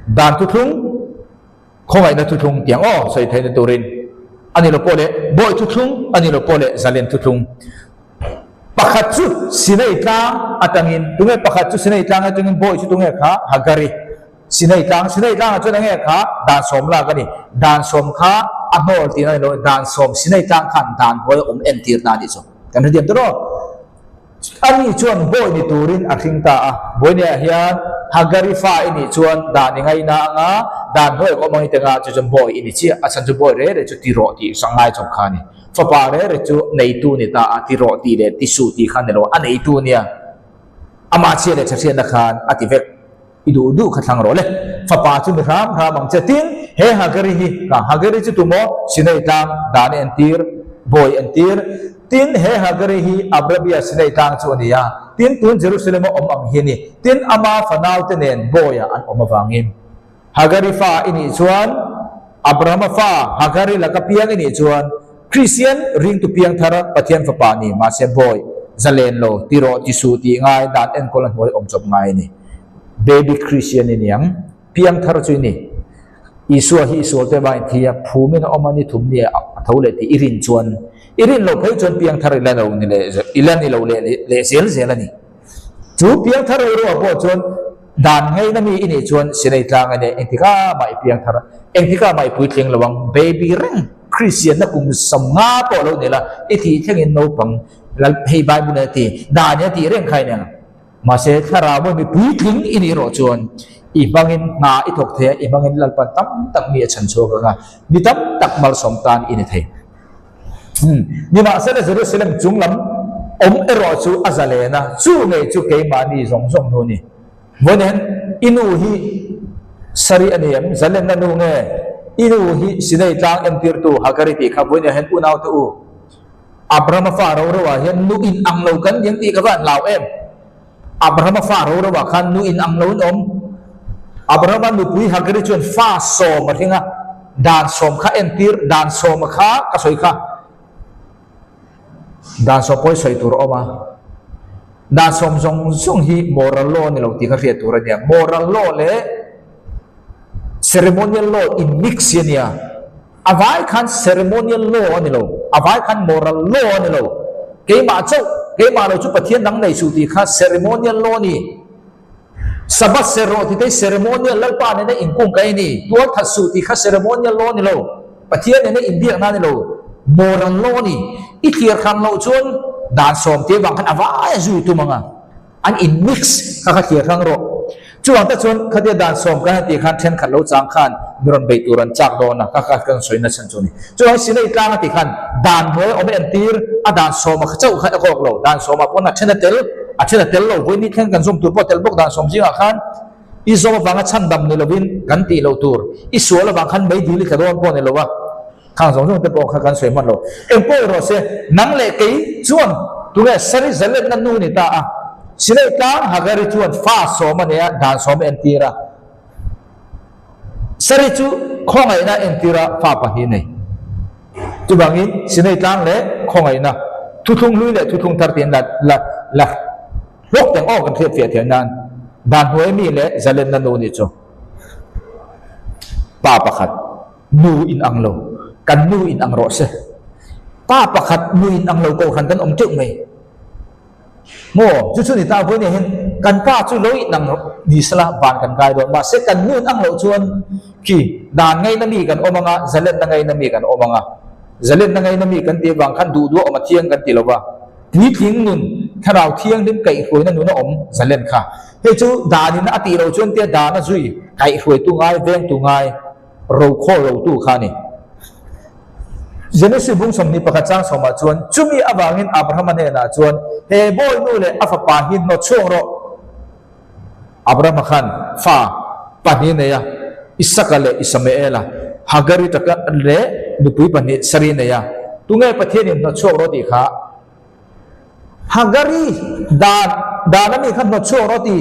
dan thuthlung, khawngaihna thuthlung tiang aw sawi theihna turin a ni lo pawh leh bawi thuthlung a ni lo pawh leh zalen thuthlung. Pakhat chu Sinai tlang atangin, tunge pakhat chu Sinai tlang atangin bawi chu tunge kha? Hagari. Sinai tlang, Sinai tlangah chuan enge kha dan sawm lak a ni. Dan sawm kha a hnawl tihna a ni lo, dan sawm Sinai tlang khan dan hnuai a awm entirna a nih chu. Kan hrethiam tawh rawh. Ani chuan bawi ni turin a hring ta a. Bawineah hian Hagari fa i nih chuan dan i ngaina anga dan hnuai ka awm ang i teng a, chu chuan bawi i ni chiah. A chhan chu bawi re re chu ti rawh tih sang ngai chawp kha a ni. Fapa re re chu neitu ni ta a, ti rawh tih leh ti suh tih kha a ni lo, a neitu nia. Amah chhia leh chhahriatna khan a ti vek. I duh duh kha thlang rawh le. Fapa chu mi hram hram ang che. Tin, he Hagari hi, ka Hagari chu tumaw Sinai tlang dan i entir, bawi entir. Tin, he Hagari hi Abrabia Sinai tlang chu a ni a. Tin, tun Jerusalem-a awm ang hi a ni. Tin, ama fanaute nen bawia an awm avangin. Hagari fa i nih chuan, Abrahama fa Hagari laka piang i nih chuan, Kristian ringtu piangthar Pathian fapa ni, mahse bawi, zalen lo, ti rawh, ti suh tih ngai, dan enkawl a hnuai awm chawp ngai a ni. Baby Kristian i ni ang, piangthar chu i ni. Isua hi i sual te vangin thi a, phumin a awm a, ni thum ni a tho leh tih i rin chuan, i rin loh phei chuan piangthar i la lo ni leh, i la ni lo leh leh zel zel a ni. Chu piangthar rilruah pawh chuan dan ngaina mi i nih chuan Sinai tlang a nia, engtikah mah i piangthar a, engtikah mah i puitling lo ang, baby reng Kristianna kum 50 pawh lo ni la, i tih thlengin naupang lal hei Bible in a ti, dan in a tih reng kha i nia. Mahse thlarau mawi mi puitling i nih erawh chuan i hmangin hna i thawk thei a, i hmangin Lalpan tam tak mi a chhan chhuak ang a, mi tam tak malsawm tan i ni thei. Nimahsela Jerusalem chung lam awm erawh chu a zalen a, chu ngei chu keimahni zawng zawng nu a ni. Vawiin i nu hi Sari a ni em? Zalenna nu nge? I nu hi Sinai tlang entirtu Hagari tih kha vawiin hian unaute u Abrahama fa ro ro ah hian nu in ang lo kan ni ang tih ka va han lau em? Abrahama fa ro ro ah khan nu in ang lo in awm. Abrahama nupui Hagari chuan fa 10 a hring a, dan 10 kha entir, dan 10 kha ka sawi kha dan 10 pawi sawi tur a awm a. Dan 10 zawng zawng hi moral law a ni lo tih kha hriat tur a nia. Moral law leh ceremonial law in mix hi a nia. A vai khan ceremonial law a ni lo, a vai khan moral law a ni lo. Keimah chauh, keimah lo chu Pathian dang nei suh tih kha ceremonial law a ni. Sabbath ser rawh tih te hi ceremonial Lalpa nena inkung kai a ni. Tual that suh tih kha ceremonial law a ni lo, Pathian nena inbiakna a ni lo, moral law a ni. I thlir hran loh chuan dan 10 te vang khan a vai a zui tum ang a. An in mix kha kha thlir hrang rawh. Chuvang tak chuan khatia dan 10 kan han tih khan thenkhat lo chang khan mi rawn beih tur an chak dawn a, kha kha kan sawi na chhan chu a ni. Chuvang Sinai tlang a tih khan dan hnuai awm entir a dan 10 a kha chauh kha a kawk lo. Dan 10 ah pawn a then a tel, a then a tel lo. Vawiin thleng kan zawm tur pawh a tel bawk dan 10 zingah khan i zawm avanga chhandam ni lovin kan tih loh tur, i sual avang khan meidil i tla dawn pawh a ni lo a. Khang zawng zawng te pawh kha kan sawi hman lo. Eng pawh erawh se, nang leh kei chuan tunge Sari Zalenna nu ni ta a? Sinai tlang Hagari chuan fa 10 a nei a, dan 10 a entir a. Sari chu khawngaihna a entir a, fa 2 nei. Chuvangin Sinai tlang leh khawngaihna, thuthlung hlui leh thuthlung thar tiin la la la hlawk teng aw kan hriat fiah theih nan dan hnuai mi leh Zalenna nu nih chu pa pakhat. Nu in ang lo, kan nu in ang rawh se. Pa pakhat nu in ang lo kohhran kan awm teuh mai. Maw, chu chu ni ta vawi nia hian kan pa chu lo in ang ni sela van kan kai dawn. Mahse kan nu in ang loh chuan khi dan ngaina mi kan awm anga, zalenna ngaina mi kan awm anga. Zalenna ngaina mi kan tih avang khan duh duh a awm a thiang kan ti lo va. Puitling nun, thlarau thianghlim kaihhruaina nun a awm zalen kha. Hei chu danin a tih loh chuan tia dan a zui kaihhruaitu ngai, vengtu ngai. Rokhawh lotu kha a ni. Genesis bung 21 chang sawmah chuan, Chumi avangin Abrahama hnenah chuan, He bawi nu leh a fapa hi hnawt chhuak rawh. Abrahama khan fa 2 nei a, Isaka leh Isamaela, Hagari taka leh nupui 2 Sari nei a. Tunge Pathianin hnawt chhuak rawh tih kha? Hagari dan dan a mi kha hnawt chhuak rawh ti.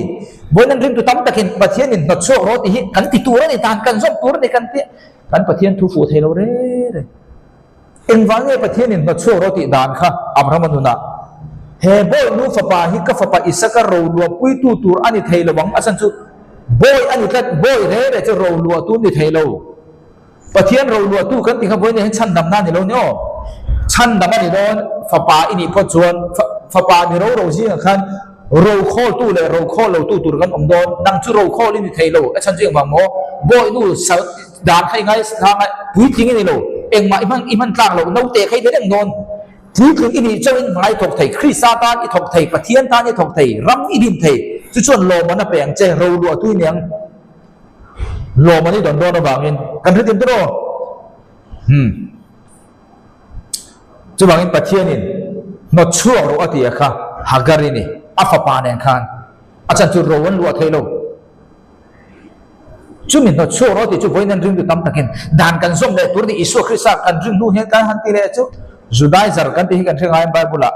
Vawiin an ringtu tam takin Pathianin hnawt chhuak rawh tih hi kan ti tur a ni, dan kan zawm tur a ni kan ti. Kan Pathian thu fuh thei lo re re. Engvang nge Pathianin hnawt chhuak rawh tih dan kha Abrahama nunah he bawi nu fapa hi ka fapa Isaka roluahpuitu tur a ni thei lo ang, a chhan chu bawi a ni tlat, bawi re re chu roluahtu ni thei lo. Pathian roluahtu kan ti kha vawiin hian chhandam na a ni lo ni aw. Chhandam a ni dawn, fapa i nih phawt chuan fapa ni ro ro zingah khan rokhawltu leh rokhawl lotu tur kan awm dawn. Nang chu rokhawl i ni thei lo, a chhan chu engvang maw? Bawihnu sal dan kha i ngai thang a, puitling i ni lo, engmah i hman i hman tlak loh, naute kha i ni reng dawn. Puitling i nih chauhin hna i thawk thei, Krista tan i thawk thei, Pathian tan i thawk thei, ram i din thei. Chu chuan lawmman a pe ang che, roluah tui ni ang. Lawmman i dawn dawn avangin kan hretin tawh aw. Hmm. Chuvangin Pathianin hnawt chhuak rawh a ti a kha Hagar i ni, a fapa nen khan a chan chu ro an luah thei lo. Chumi hnawt chhuak rawh tih chu vawiin an ringtu tam takin dan kan zawm leh tur ni Isua Krista kan ring hnu hian kan han ti leh chu Judaizer kan tih hi kan hre ngai Bible ah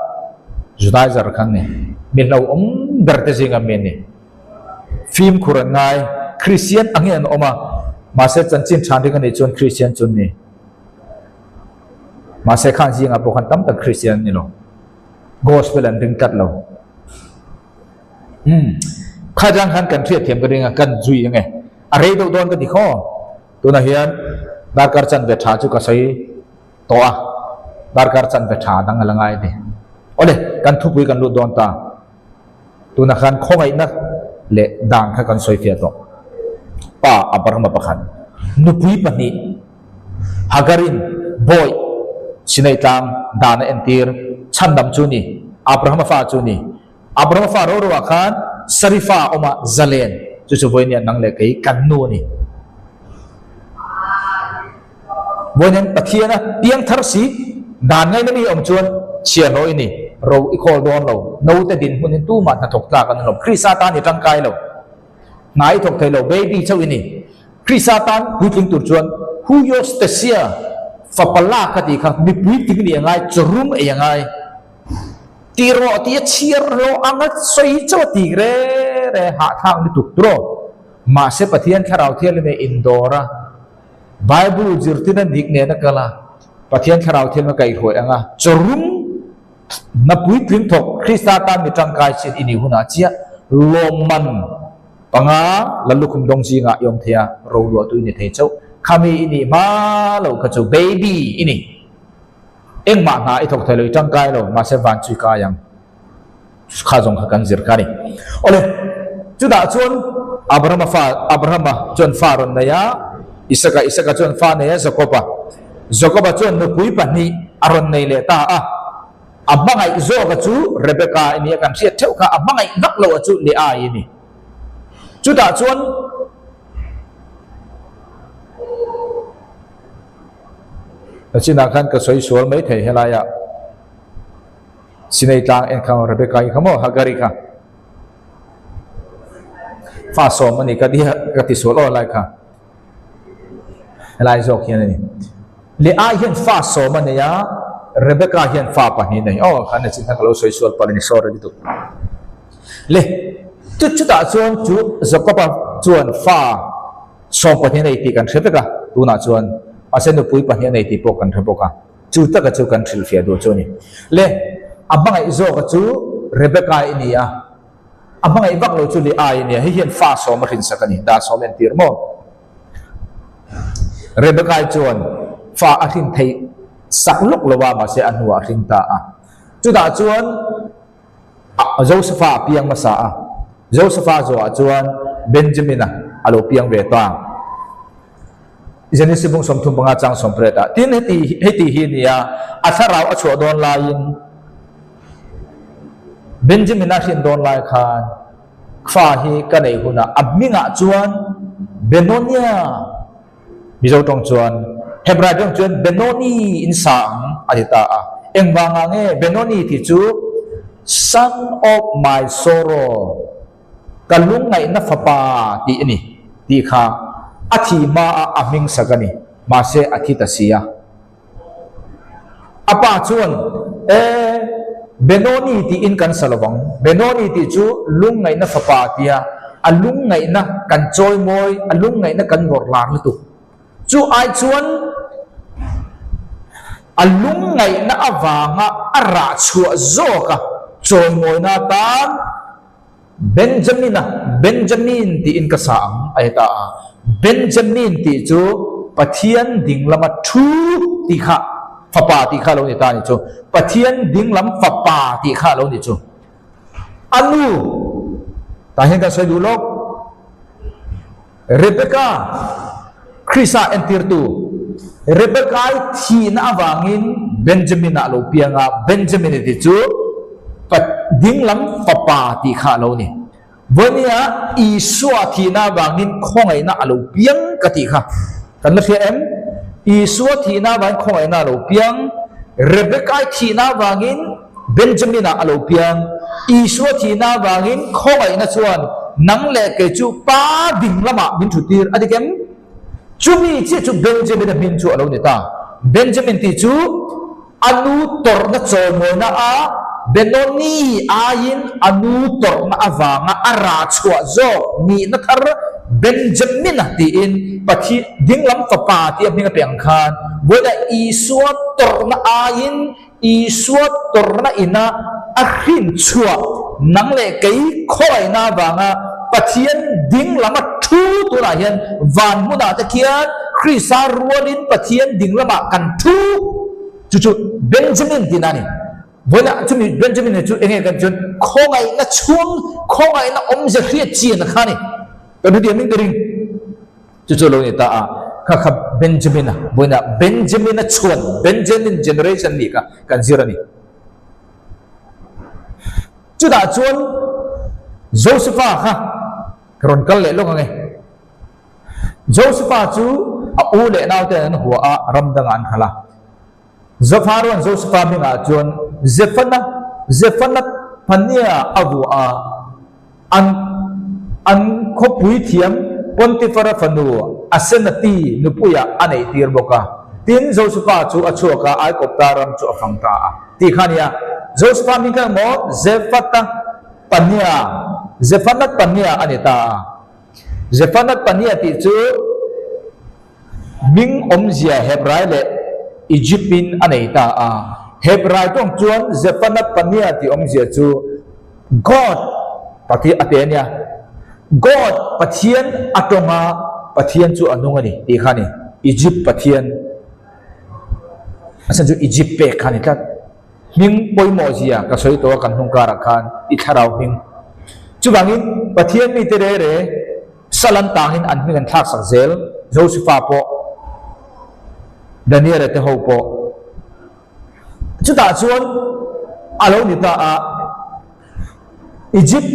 Judaizer khan ni mi hlauhawm ber te zinga mi an ni. Fimkhur an ngai Kristian angin an awm a mahse chanchin than ring a nih chuan Kristian chu an ni. Mahse khan zingah pawh khan tam tak Kristian an ni lo. Gospel an ring tlat lo. Umm. Kha jang khan kan hriat thiam ka ring a, kan zui ang e. A rei deuh dawn ka ti khaw. Tunah hian darkar chanve tha chu ka sawi tawh a, darkar chanve tha dang a la ngai a ni. Awle, kan thupui kan lut dawn ta. Tunah khan khawngaihna leh dan kha kan sawi fiah tawh. Pa Abrahama pakhat, nupui pahnih, Hagarin bawih Sinai tlang dan a entir chhandam chu ni, Abrahama fa chu ni. Abrahama fa ro ro ah khan Sari fa a awm a, zalen chu chu vawinia nang leh kei kan nu a ni. Vawiin Pathiana piang thar si dan ngaina mi awm chuan chhiahhlawh i ni, ro i khawl dawn lo, naute dinhmunin tumah hnathawk tlak an awm lo, Krista tan i tangkai lo. Hna i thawk thei lo, baby chauh i ni. Krista tan puitling tur chuan Huiostasia fapa lak a tih kha mipui ting nih a ngai, chawrum ei a ngai. Ti rawh tih a chhiar hlawh ang a sawi chauh a ti re re hahthlak lutuk turaw. Mahse Pathian Thlarau Thianghlim e indawr a, Bible zirtirna dik nen a kal a, Pathian Thlarau Thianghlim a kaihhruai ang a, chawrum Na puitling thawk Krista tan mi tangkai chin i nih hunah chiah lawmman panga la lukhum dawng zingah i awm thei a, roluah tu i ni thei chauh. Khami i nih hma lo kha chu baby i ni. Engmah hna i thawk thei lo, i tangkai lo, mahse van chu i kai ang. Kha zawng kha kan zir kha a ni. Awle, chutah chuan Abrahama fa, Abrahama chuan fa rawn nei a, Isaka, Isaka chuan fa nei a, Jakoba. Jakoba chuan nupui pahnih a rawn nei leh ta a, a hmangaih zawka chu Rebeka i ni a, kan hriat theuh kha, a hmangaih vak loh a chu Leah i ni. Chutah chuan Nachinah khan ka sawi sual mai thei helaiah Sinai tlang en kha Rebeka i kha maw Hagari kha fa sawm a ni ka ka ti sual aw lai kha. Helai zawk hian a ni. Leah hian fa sawm a nei a, Rebecca hian fa pahnih a nei. Aw, khan a chin khan ka lo sawi sual palh a ni, sorry lutuk. Le, chu chutah chuan chu Jacob-a chuan fa 12 a nei tih kan hre vek a, tunah chuan mahse nupui pahnih a nei tih pawh kan hre bawk a. Chu taka chu kan hrilhfiah duh chu a ni. Le, a hmangaih zawka chu Rebecca-i ni a. A hmangaih vak lo chu li ai a nia, hei hian fa sawm a hrinsak a ni, dan sawm entir maw? Rebecca-i chuan fa a hrin theih sak lawk lo a, mahse a hnuah a hring ta a. Chutah chuan Josepha a piang hmasa a, Josepha zawhah chuan Benjamin-a a lo piang ve ta. Genesis bung 35 chang 18 ah, tin heti heti hi a ni a, a thlarau a chhuah dawn laiin Benjamin a hrin dawn lai khan fa hi ka nei hunah a hmingah chuan Benonia, Mizo tawng chuan Hebrai tawng chuan Benoni in sa ang a ti ta a. Engvangah nge Benoni tih chu son of my sorrow, Ka lungngaihna fapa tih a ni tih kha a thi hmaah a hming sak a ni, mahse a thi ta si a. A pa chuan, E, Benoni tiin kan sa lovang, Benoni tih chu lungngaihna fapa tia a lungngaihna kan chawimawi, a lungngaihna kan vawrh lar lutuk. Chu ai chuan a lungngaihna avanga a rah chhuah zawka chawimawina atan Benjamin-a, Benjamin tiin ka sa ang a ti ta a. Benjamin tih chu Pathian ding lama thu tih kha, fapa tih kha a lo ni ta a ni chu. Pathian ding lam fapa tih kha a lo ni chu. A nu, tah hian kan sawi duh lawk, Rebecca, Krista entirtu, Rebecca-i thihna avangin Benjamin-ah a lo piang a, Benjamin tih chu dinglam fapa tih kha a lo ni. Vawinia Isua thihna avangin khawngaihna a lo piang ka tih kha kan la hria em? Isua thihna avangin khawngaihna a lo piang, Rebecca-i thihna avangin Benjamin-ah a lo piang, Isua thihna avangin khawngaihna chuan nang leh kei chu pa ding lamah min thutir a dik em? Chumi chiah chu Benjamin-a hming chu a lo ni ta. Benjamin tih chu a nu tawrhna chawimawina a Benoni aiin a nu tawrhna avanga a rah chhuah zawk nihna thar Benjamin-a tiin Pathian dinglam fapa tia hming a pe ang khan vawiinah Isua tawrhna aiin Isua tawrhna ina a hrin chhuah nang leh kei khawngaihna avanga Pathian ding lama thu tunah hian van hmunah te khian Krista rualin Pathian ding lamah kan thu chu chu Benjamin tihna a ni. Vawiinah chumi Benjamin hi chu enge kan chuan khawngaihna chhung khawngaihna awmze hriat chian kha a ni. Kan hetiang ming ka ring. Chu chu lo ni ta a, kha kha Benjamin-a, vawiinah Benjamin-a chhuan, Benjamin generation nih kha kan zir a ni. Chutah chuan Josepha kha ka rawn kal leh lawk ang e. Josepha chu a u leh naute an hua a, ram dangah an khalh a. Zopharuan Josepha hmingah chuan Zephana, Zephanath Phaneah a vuah a, an an khawpui thiam Pontiphara fanu Asenathi nupuiah a neihtir bawk a. Tin, Josepha chu a chhuak a, Aikopta ram chu a fang ta a. Tih kha a ni a. Josepha hming kha emaw Zephata Phaneah, Zephanath Phaneah a ni ta a. Zephanath Phaneah tih chu. Hming awmzia Hebrai leh Egypt-in a nei ta a. Hebrai tawng chuan Zephanath-Paneah tih awmzia chu God Pathian a pe a nia. God Pathian a tawng a, Pathian chu a nung a ni tih kha a ni. Egypt Pathian a chhan chu Egypt pek kha a ni tlat. Hming pawimawh zia ka sawi tawh a kan hnung karah khan i thlarau hming. Chuvangin Pathian mite re re. Sal an tangin an hming an thlaksak zel, Josepha pawh, Daniela te ho pawh. Chutah chuan a lo ni ta a, Egypt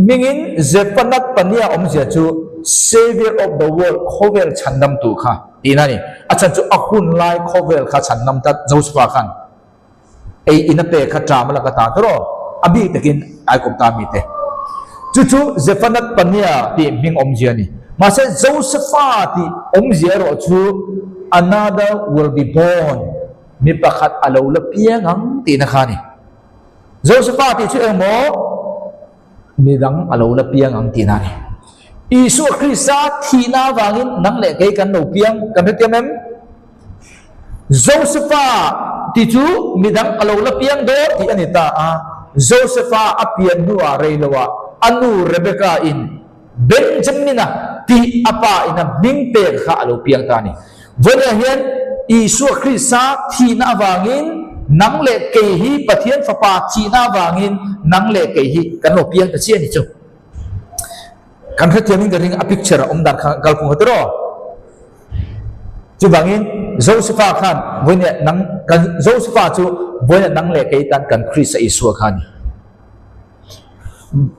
hmingin Zephanath Pania awmzia chu Saviour of the World, khawvel chhandamtu kha tihna a ni. A chhan chu a hun lai khawvel kha chhandam tlat Josepha khan. Ei in a pek kha ṭam a la ka ta tawh a bik takin Aikawpta mite. Chu chu Zephanath Paneah tih hming awmzia a ni. Mahse Josepha tih awmzia erawh chu another will be born, mi pakhat a lo la piang ang tihna kha a ni. Josepha tih chu engmaw? Midang a lo la piang ang tihna a ni. Isua Krista thihna avangin nang leh kei kan lo piang, kan hrethiam em? Josepha tih chu midang a lo la piang dawn tih a ni ta a. Josepha a pian hnuah rei loah a nu Rebecca in Benjamina tih a pa in a hming pek kha a lo piang ta a ni. Vawiinah hian Isua Krista thihna avangin nang leh kei hi Pathian Fapa thihna avangin nang leh kei hi kan lo piang ta chiah a ni chu. Kan hrethiamin ka ring a picture a awm dan kha kalphung kha tiraw. Chuvangin Josepha khan vawiinah nang kan Josepha chu vawiinah nang leh kei tan kan Krista Isua kha a ni.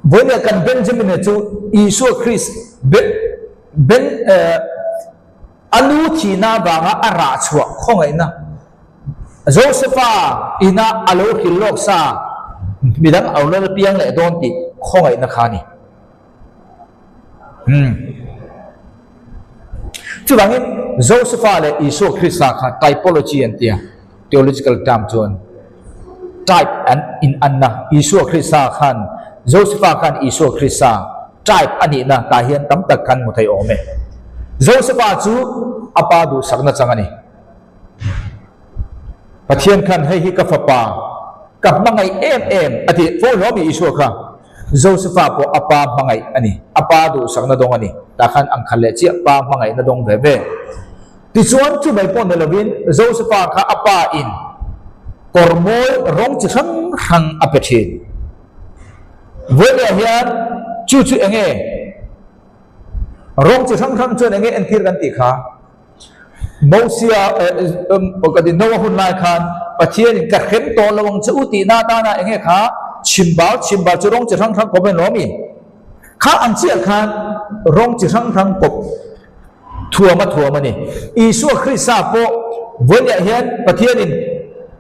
Vawiinah kan Benjamin-a chu Isua Krist Ben Ben eh A nu thihna avanga a rah chhuah khawngaihna Josepha ina a lo hrilh lawk sa midang a lo la piang leh dawn tih khawngaihna kha a ni. Hmm. Chuvangin Josepha leh Isua Krista kha typology an tia, theological term chuan type an inanna. Isua Krista khan Josepha khan Isua Krista Type a nihna tah hian tam tak kan hmu thei awm e. Josepha chu a pa duhsakna chang a ni. Pathian khan hei hi ka fapa, ka hmangaih em em a ti fo hlawm i Isua kha. Josepha pawh a pa hmangaih a ni, a pa duhsakna dawng a ni. Tah khan ang khat leh chiah pa hmangaihna dawng ve ve. Tichuan chu mai pawh ni lovin Josepha kha a pa in kawr mawi rawng chi hrang hrang a pe thin. Vawiah hian chu chu eng nge? Rawng chi hrang hrang chuan eng nge entir kan tih kha? Mosia ka ti Noah hun lai khan Pathianin ka hrem tawh lo ang che u tihna atana eng nge kha chhimbal, chhimbal chu rawng chi hrang hrang kawp a ni lo ami? Kha ang chiah khan rawng chi hrang hrang kawp thuam a thuam a ni. Isua Krista pawh vawiah hian Pathianin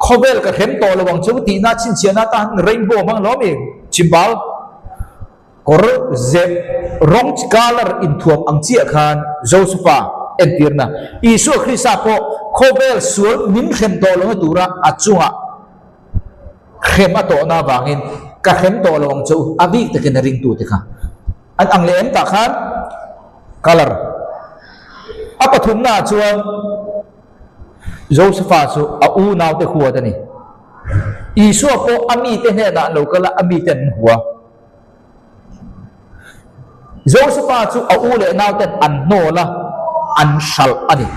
khawvel ka hrem tawh lo ang che u tihna chhinchhiahna atan rainbow hmang lo ami? Chhimbal. Kawr zep rawng chi colour inthuam ang chiah khan Josefa entirna Isua Krista pawh khawvel sual min hrem tawh lohna tura a chungah hrem a tawhna avangin ka hrem tawh lo ang che u a bik takin a ringtute kha an ang leh em tah khan colour a pathumnaah chuan Josefa chu a unaute huat a ni. Isua pawh a mite hnenah an lo kal a, a mite an hua. Josefa chu a u leh nauten an hnawl a, an hralh a ni.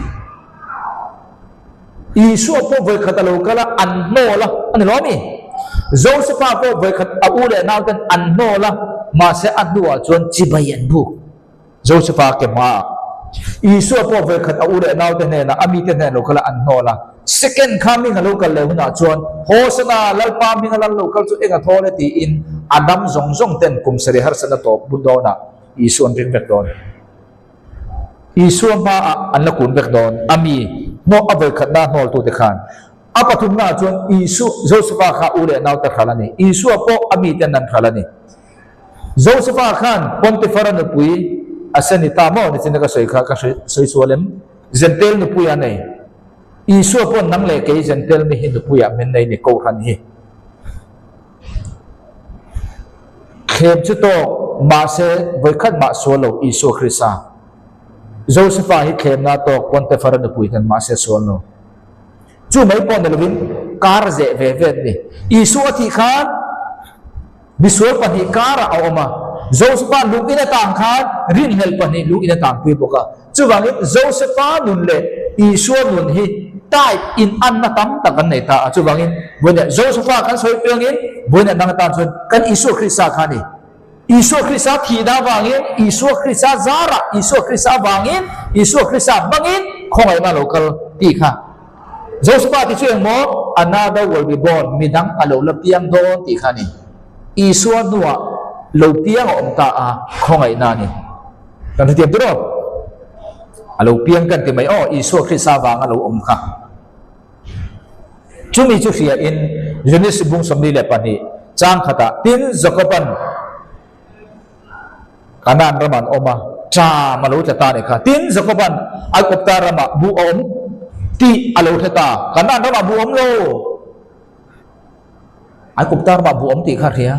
Isua pawh vawikhat a lo kal a, an hnawl a, a ni lo a mi? Josefa pawh vawikhat a u leh nauten an hnawl a, mahse a hnuah chuan chibai an buk. Josefa ke hmaah Isua pawh vawikhat a u leh naute hnenah a mite hnen lo kal a an hnawl a. Second kha hming a lo kal leh hunah chuan Hosana, Lalpa hming a lal lo kal chu eng a thawl e tiin a dam zawng zawng ten kum sarih harsatna tawp bun dawnah Isua an ring vek dawn. Isua hmaah an la kun vek dawn. A mi hnawh a vawikhatna hnawltute khan a pathumnaah chuan Isu, Josefa kha u leh naute hral a ni. Isua pawh a miten an hral a ni. Josefa khan Pontifara nupui a se ni ta maw? Nichin ka sawi kha ka sawi sual em? Zentel nupui a nei. Isua pawh nang leh kei Zentel mi hi nupui ah min nei ni Kohhran hi. Thlem chu tawk mahse vawikhat mah sual lo Isua Krista. Josefa hi thlemna tawk Pontifara nupui ten mahse sual lo. Chu mai pawh ni lovin kar zeh ve ve an ni. Isua a thih khan Misual pahnih karah a awm a, Josefa lung in atang khan rinhlelh pahnih lung in atang pui bawk a. Chuvangin Josefa nun leh Isua nun hi type in anna tam tak an nei ta a. Chuvangin vawiinah Josefa kan sawi piangin vawiinah dang atan chuan kan Isua Krista kha a ni. Isua Krista thihna avangin, Isua Krista zarah, Isua Krista avangin, Isua Krista hmangin khawngaihna a lo kal tih kha. Josefa ti chu engmaw another will be born, midang a lo la piang dawn tih kha a ni. Isua hnuah lo piang a awm ta a, khawngaihna a ni. Kan hrethiam tur aw? A lo piang kan ti mai aw, Isua Krista vanga lo awm kha. Chumi chu hria in Genesis bung 42 chang khatah tin Jacob-a'n Kanaan ramah an awm a, ṭam a lo tla ta a nih kha. Tin, Jakoba'n Aigupta ramah buh a awm tih a lo hre ta. Kanaan ramah buh a awm lo. Aigupta ramah buh a awm tih kha a hria.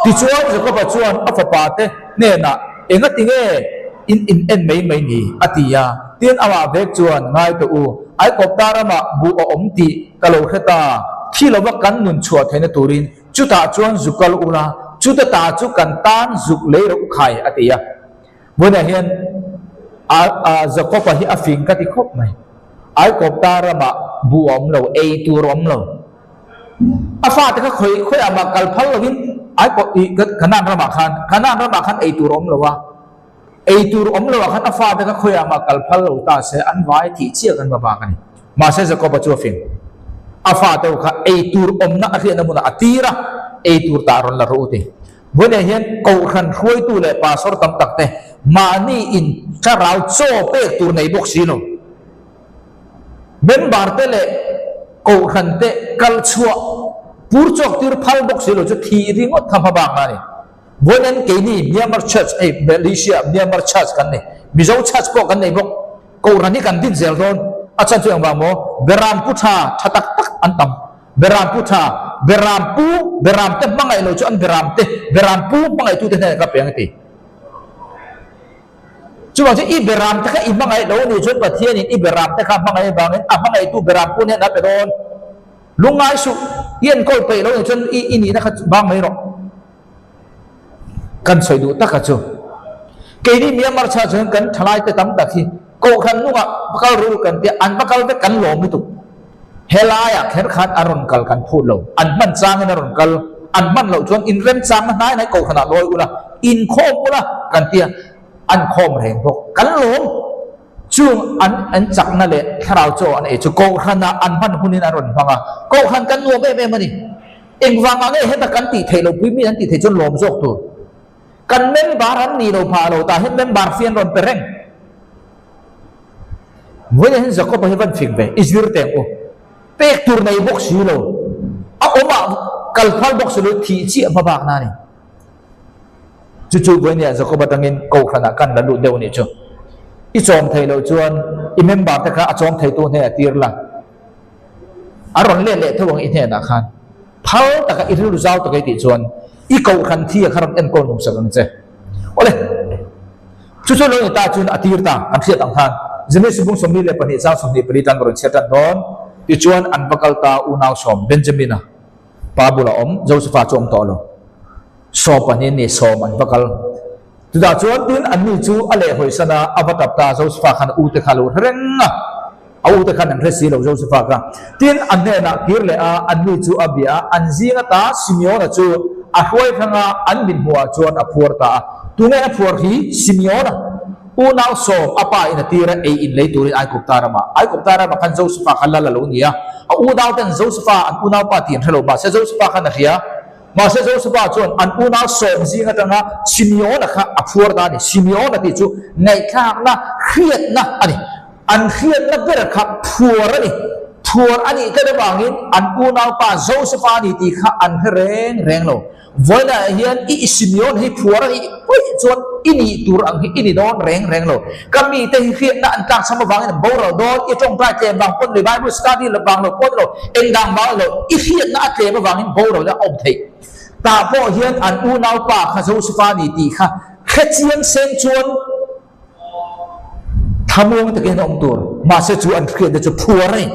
Tichuan, Jakoba chuan a fapate hnenah, Engati nge in in en mai mai ni? a ti a. Tin, amah vek chuan, Ngai tawh u, Aigupta ramah buh a awm tih ka lo hre ta. Thi lova kan nun chhuah theihna turin Chutah chuan zuk kal ula, chuta ta chu kan tan zuk lei reuh khai, a ti a. Vawiinah hian a a Jakob-a hi a fing ka ti khawp mai. Aikawpta ramah buh a awm lo, ei tur a awm lo. A fate kha khawi khawiah mah kal phal lovin Aikawp ih Kanaan ramah khan Kanaan ramah khan ei tur a awm lo a. Ei tur awm lo ah khan a fate kha khawiah mah kal phal lo ta se an vai thih chiah kan va bak a ni. Mahse Jakob-a chu a fing. A fate ho kha ei tur awmna a hriatna hmunah a tir a, ei tur tah rawn la rawh u ti. Vawiinah hian Kohhran hruaitu leh pastor tam tak te mahni in thlarau chaw pek tur nei bawk si lo. Member te leh Kohhran te kal chhuah pur chawk tir phal bawk si lo chu thih ringawt kha hma bak na a ni. Vawiin keini Myanmar Church hei Malaysia Myanmar Church kan nei, Mizo Church pawh kan nei bawk. Kohhran hi kan din zel dawn. A chhan chu engvang maw? Beram pu tha, tha tak tak an tam. Beram pu tha, beram pu, beram te hmangaih lo chu an beram te, beram pu hmangaihtute hnenah ka peng a ti. Chuvang chu i beram te kha i hmangaih lo nih chuan Pathianin i beram te kha hmangaih avangin a hmangaihtu beram pu hnenah a pe dawn. Lungngai suh, i enkawl peih lo nih chuan i i nihna kha bang mai rawh. Kan sawi duh taka chu keini Myanmar chhah chuan kan thalai te tam tak hi Kohhran nungah va kal ru kan tia an va kal vek kan lawm lutuk. Helaiah kher khan a rawn kal kan phut lo. An hman changin a rawn kal, an hman loh chuan inrem changna hnai hnai Kohhranah lawi ula, inkhawm ula kan tia an khawm reng bawk. Kan lawm. Chung an an chakna leh thlarau chaw an ei chu Kohhranah an hman hunin an rawn hmang a, Kohhran kan nuam em em a ni. Engvangah nge heta kan tih theih loh pui mi an tih theih chuan lawm zawk tur. Kan member an nih lo phah lo tah hian member fee an rawn pe reng. Vawiin hian Jakob-a hi van fing ve, i zir teng u. Pek tur nei bawk si lo, a awmah kal phal bawk si lo, thih chiah hma bakna a ni. Chu chu vawinia Jakob atangin Kohhranah kan la lut deuh a nih chu. I chawm theih loh chuan i member te kha a chawm theitu hnenah tir la. A rawn let leh tho ang i hnenah khan. Phal taka i rilru zau taka i tih chuan i Kohhran thi a kha rawn enkawl numsak ang che. Awle, chu chu lo ni ta chuan a tir ta kan hriat ang khan Genesis bung 22 chang 24 tan ka rawn chhiat tan dawn. Tichuan an va kal ta unau sawm Benjamina. Pa bula awm Josefa chu awm tawh lo. 12 ni sawm an va kal. Chutah chuan tin anni chu a lehhawisan a, a va tap ta a, Josefa khan a ute kha a lo hre reng a. A ute khan an hre si lo Josefa kha. Tin a hnenah kir leh a, anni chu a bia a, an zing ata Simeona chu a hruai thlang a, an min hmuhah chuan a phuar ta a. Tunge a phuar hi? Simeona. Unau sawm a pa in a tir a, ei in lei turin Aigupta ramah. Aigupta ramah khan Josefa kha lal a lo ni a. A unau ten Josefa an unaupa tih an hre lo, mahse Josefa khan a hria. Mahse Josefa chuan an unau sawm zing atanga Simeona kha a phuar ta a ni. Simeona tih chu ngaihthlakna, hriatna a ni. An hriatna ber kha phuar a ni. Phuar a nih tlat avangin an unaupa Josefa a ni tih kha an hre reng reng lo. Vawiinah hian i Simeon hi phuar a nih pawih chuan i nih tur ang hi i ni dawn reng reng lo. Ka mite hi hriatna an tlak cham avangin an boral dawn, i tawngtai tlem vang pawn lo, Bible study vang lo pawn lo, engdang vang lo, i hriatna a tlem avangin boral a awm theih. Tah pawh hian an unaupa kha Josefa a ni tih kha hrechiang seng chuan thlamuang takin a awm tur. Mahse chu an hriatna chu phuar a ni.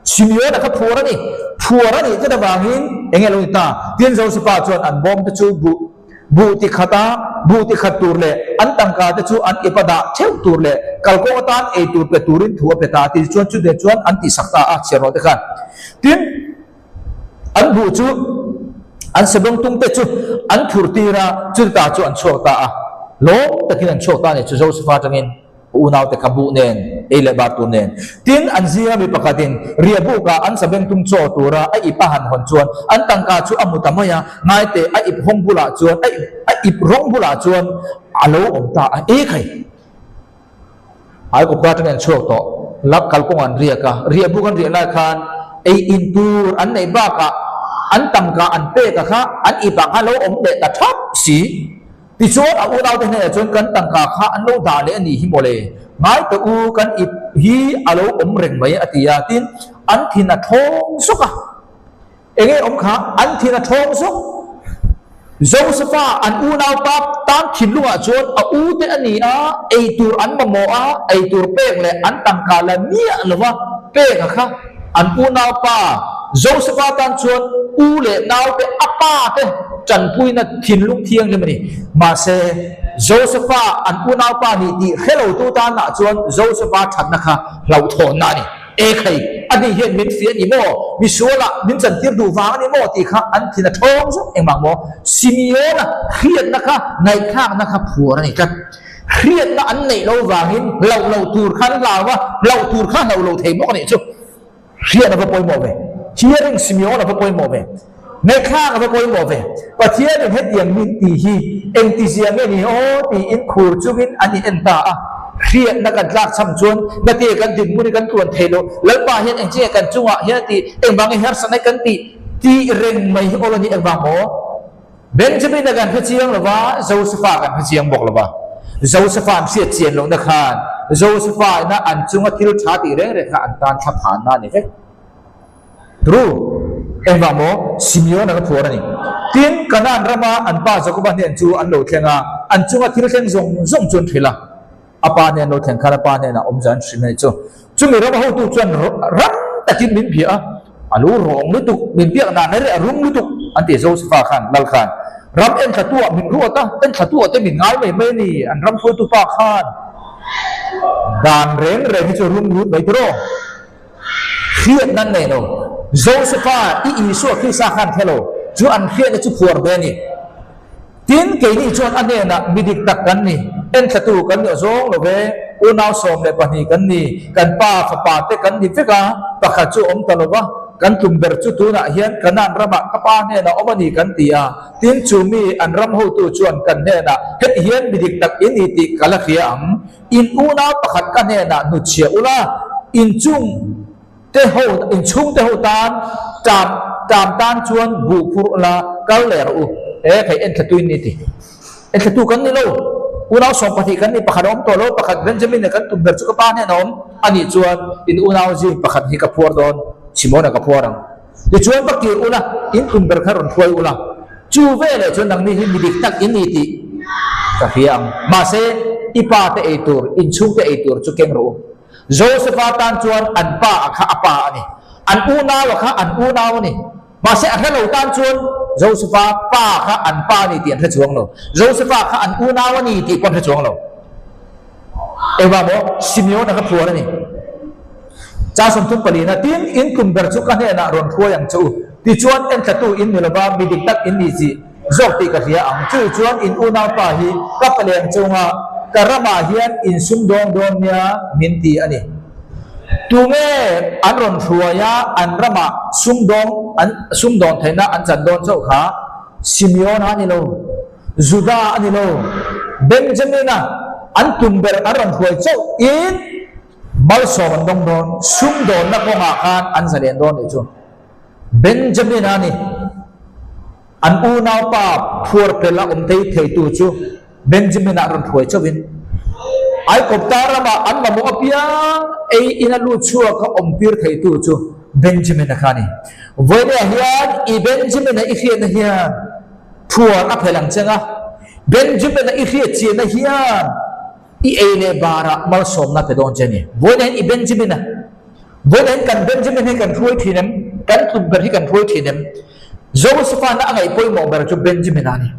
Simeon-a kha phuar a ni. Phuar a nih tlat avangin eng nge lo ni ta? Tin, Josefa chuan an bawm te chu buh, buh ti khat a, buh ti khat tur leh an tangka te chu an ip a dah theuh tur leh kalkawng atan ei tur pe turin thu a pe ta a ti. Tichuan chute chuan an tihsak ta a, chhiarrawh te khan. Tin, an buh chu an sebawng tung te chu an phur tir a, chute ta chu an chhuak ta a. Lawm takin an chhuak ta a ni chu Josefa atangin. Unaute kha buh nen, ei leh bar tur nen. Tin, an zinga mi pakhatin riahbukah an sabengtung chaw tura a ip a han hawn chuan an tangka chu a hmu ta mai a, ngaite a ip hawng bulah chuan a ip a ip rawng bulah chuan a lo awm ta a, e khai! Aikawpta atangin an chhuak tawh, lak kalkawng an riak a, riahbuk an riah lai khan ei in tur an neih bakah an tangka an pek a kha an ipah khan a lo awm leh ta thap si. Tichuan a unaute hnenah chuan kan tangka kha an lo dah leh a nih hi mawle, ngai teh u kan ip hi a lo awm reng mai a ti a, tin an thin a thawng zawk a. Enge awm kha? An thin a thawng zawk. Josefa an unaupa tan thinlungah chuan a ute a ni a, eitur an mamawh a, eitur pek leh an tangka la miah lova pek a kha an unaupa Josefa tan chuan u leh naute a pa te Ṭanpuina thinlung thianghlim a ni. Mahse, Josefa an unaupa nih tih hre lotu tanah chuan Josefa ṭhatna kha hlauhthawnna a ni. E khai, ani hian min fiah a ni maw? Misualah min chantir duh vang a ni maw? tih kha an thin a ṭhawng zawk engmah maw? Simeona hriatna kha ngaihthlakna kha phuar a ni tlat. Hriatna an neih lo vangin hlauh loh tur kha an hlau a, hlauh tur kha hlauh lo thei bawk a nih chu. Hriat a va pawimawh ve. Hearing Simeon a va pawimawh ve. Ngaihthlak a va pawimawh ve. Pathianin hetiang min tih hi engtizia nge ni aw tiin khur chungin an in en ta a. Hriatna kan tlak cham chuan nate kan dinhmun hi kan tluan thei lo. Lalpa hian engchinge kan chungah hian a tih, engvang nge harsatna hi kan tih tih reng mai hi awl a ni engvang maw? Benjamin-a kan hre chiang lo va, Josefa kan hre chiang bawk lo va. Josefa an hriat chian lohna khan Josefa ina an chunga thil tha tih reng reng kha an tan thla phanna a ni vek. Ru, engvang maw? Simeon-a ka phuar a ni. Tin, Kanaan rama an pa Jakoba hnen chu an lo thleng a, an chunga thil thleng zawng zawng chu an hrilh a. A pa hnen lo thleng khan a pa hnenah awmzia an hrilh mai chu. Chumi rama hotu chuan ram takin min bia a, a lo rawng lutuk, min biak dan reh a rum lutuk an ti Josefa khan, lal khan. Ram enthlatuah min ruat a, enthlatuah te min ngai mai mai a ni, an ram hruaitu pa khan dan reng reng hi chu rum lut mai tiraw. Hriatna an nei lo. Josefa i Isua Krista khan hre lo, chu an hriatna chu phuar ve a ni. Tin, keini chuan a hnenah mi dik tak kan ni. Enthlatu kan ni awzawng lo ve, unau 12 kan ni, kan pa fapa te kan ni vek a, pakhat chu a awm ta lo va, kan tum ber chu tunah hian Kanaan ramah ka pa hnenah awm a ni kan ti a. Tin, chu mi an ram hotu chuan kan hnenah, Heti hian mi dik tak i ni tih ka la hria ang, in unau pakhat ka hnenah hnutchhiah ula, inchung te ho, inchhung te ho tan ṭam ṭam tan chuan buh phurh la kal leh rawh u. E thei enthlatu in ni ti. Enthlatu kan ni lo. Unau 12 kan ni, pakhat a awm tawh lo, pakhat Benjamin leh kan tum ber chu ka pa hnen a awm a nih chuan in unau zing pakhat hi ka phuar dawn, Simona ka phuar ang. Tichuan va kir ula, in tum ber kha rawn hruai ula, chu veleh chuan nangni hi mi dik tak in ni tih ka hria ang. Mahse, i pa te ei tur, inchhung te ei tur chu keng rawh u. Josefa tan chuan an pa a kha a pa a ni, an unau a kha an unau a ni. Mahse a hre lo tan chuan Josefa pa kha an pa a ni tih an hre chuang lo. Josefa kha an unau a ni tih pawh an hre chuang lo. Engvang maw? Simeon-a kha phuar a ni. Cha 34 na, Tin, in tum ber chu ka hnenah rawn hruai ang che u. Tichuan, enthlatu in ni lova, mi dik tak in ni chi zawk tih ka hria ang. Chu chuan in unaupa hi ka paleng chunga ka ramah hian in sumdawng dawn nia min ti a ni. Tunge an rawn hruai a, an ramah sumdawng an sumdawn theihna an chan dawn chauh kha Simeon-a a ni lo, Juda a ni lo, Benjamin-a an tum ber an rawn hruai chauh in malsawm an dawng dawn, sumdawnna kawngah khan an zalen dawn nih chu. Benjamin-a ni. An unaupa phuar pel a awm thei theitu chu Benjamin-ah rawn hruai chauhin Aikawpta ramah an mamawh apiang ei ina lut chhuak a awmtir theitu chu Benjamin-a kha a ni. Vawinia hian i Benjamin-a i hriatna hian phuar a phelh ang cheng a, Benjamin-a i hriat chianna hian i ei leh barah malsawmna pe dawn che a ni. Vawinia hian i Benjamin-a Vawiin hian kan Benjamin hi kan hruai thin em? Kan tlut ber hi kan hruai thin em? Josepha-na a ngaih pawimawh ber chu Benjamin-a a ni.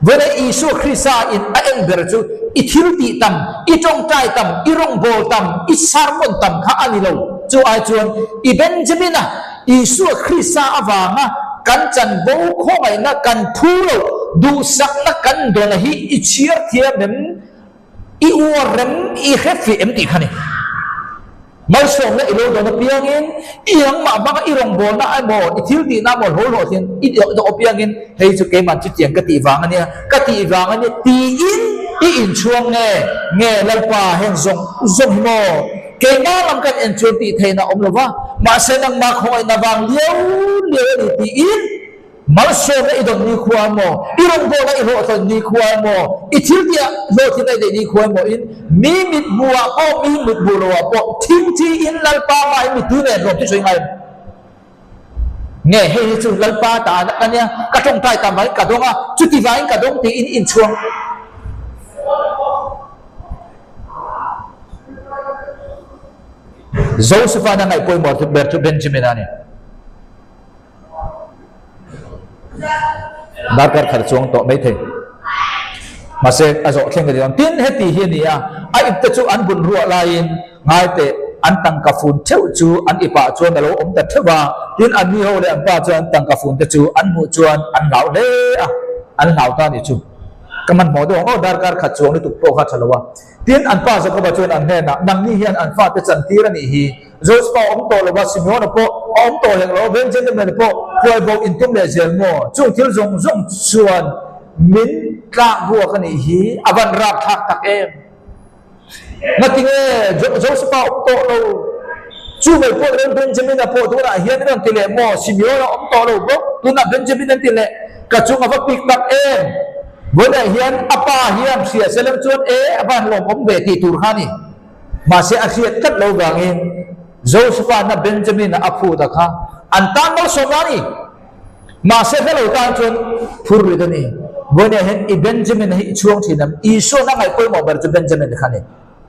Vawiin Isua Krista in a en ber chu i thil tih tam, i tawngtai tam, i rawngbâwl tam, i sermon tam kha a ni lo. Chu ai chuan i Benjamin-a Isua Krista avanga kan chanvo khawngaihna kan phu lo, duhsakna kan dawna hi i chhiar thiam em? I uar rem, i hre fih em tih kha ni. Malsawmna i lo dawn apiangin, i engmah hmanga i rawngbawlna emaw, i thil tihna emaw hlawh hlawh hian i dawh apiangin, hei chu keimah chutiang ka tih vang a nia, ka tih vang a nia tiin i inchhuang nge, nge Lalpa heng zawng zawng hi maw? Keimah lam kan en chuan tih theihna a awm lo va, mahse nangmah khawngaihna vang liau liau a ni tiin, Malsawmna i dawn nikhua emaw, i rawngbawlna i hlawhtlawn nikhua emaw, i thiltih ah hlawhtlinna i neih nikhua emaw in mi mithmuh ah pawh mi mithmuh lo ah pawh thingthi in Lalpa hmaah in mittui nen hlawm chu sawi ngai em? Nge hei hi chu Lalpa ta a nia, ka tawngtai tam vangin ka dawng a, chuti vangin ka dawng tiin inchhuang. Joseph-a na ngaih pawimawh ber chu Benjamin-a a ni. Darkar khat chuang tawh mai thei. Mahse, a zawh thleng ka ti dawn. Tin, heti hi a ni a, a ipte chu an bun ruah laiin ngaite an tangka fun theuh chu an ipah chuan a lo awm ta theuh a. Tin, an ni ho leh an pa chuan an tangka fun te chu an hmuh chuan an hlau hle a, an hlau ta a nih chu. Ka hmanhmawh deuh ang aw, darkar khat chuang lutuk pawh kha a tha lo a. Tin, an pa Jakoba chuan an hnenah, Nangni hian an fate chantir a nih hi. Josefa a awm tawh lo va, Simeona pawh a awm tawh hlek lo, Benjamin pawh huai bo intum leh zel maw? Chung thil zawng zawng chuan min tlak ruak a nih hi, a van rap thlak tak em! Ngatinge Josefa a awm tawh lo? Chu mai pawh nen Benjamin-a pawh tunah hian an rawn ti leh maw? Simeona a awm tawh lo bawk, tunah Benjamin an ti leh, ka chung a va pik tak em! Vawiinah hian a pa hian hria se lem chuan e, a van lawmawm ve tih tur kha a ni. Mahse a hriat tlat lo vangin Josefa na Benjamin-a a phut a kha an tan malsawm a ni. Mahse hre lo tan chuan phur rit a ni. Vawiinah hian i Benjamin-a hi i chhuang thin em? Isua'n a ngaih pawimawh ber chu Benjamin-a kha a ni.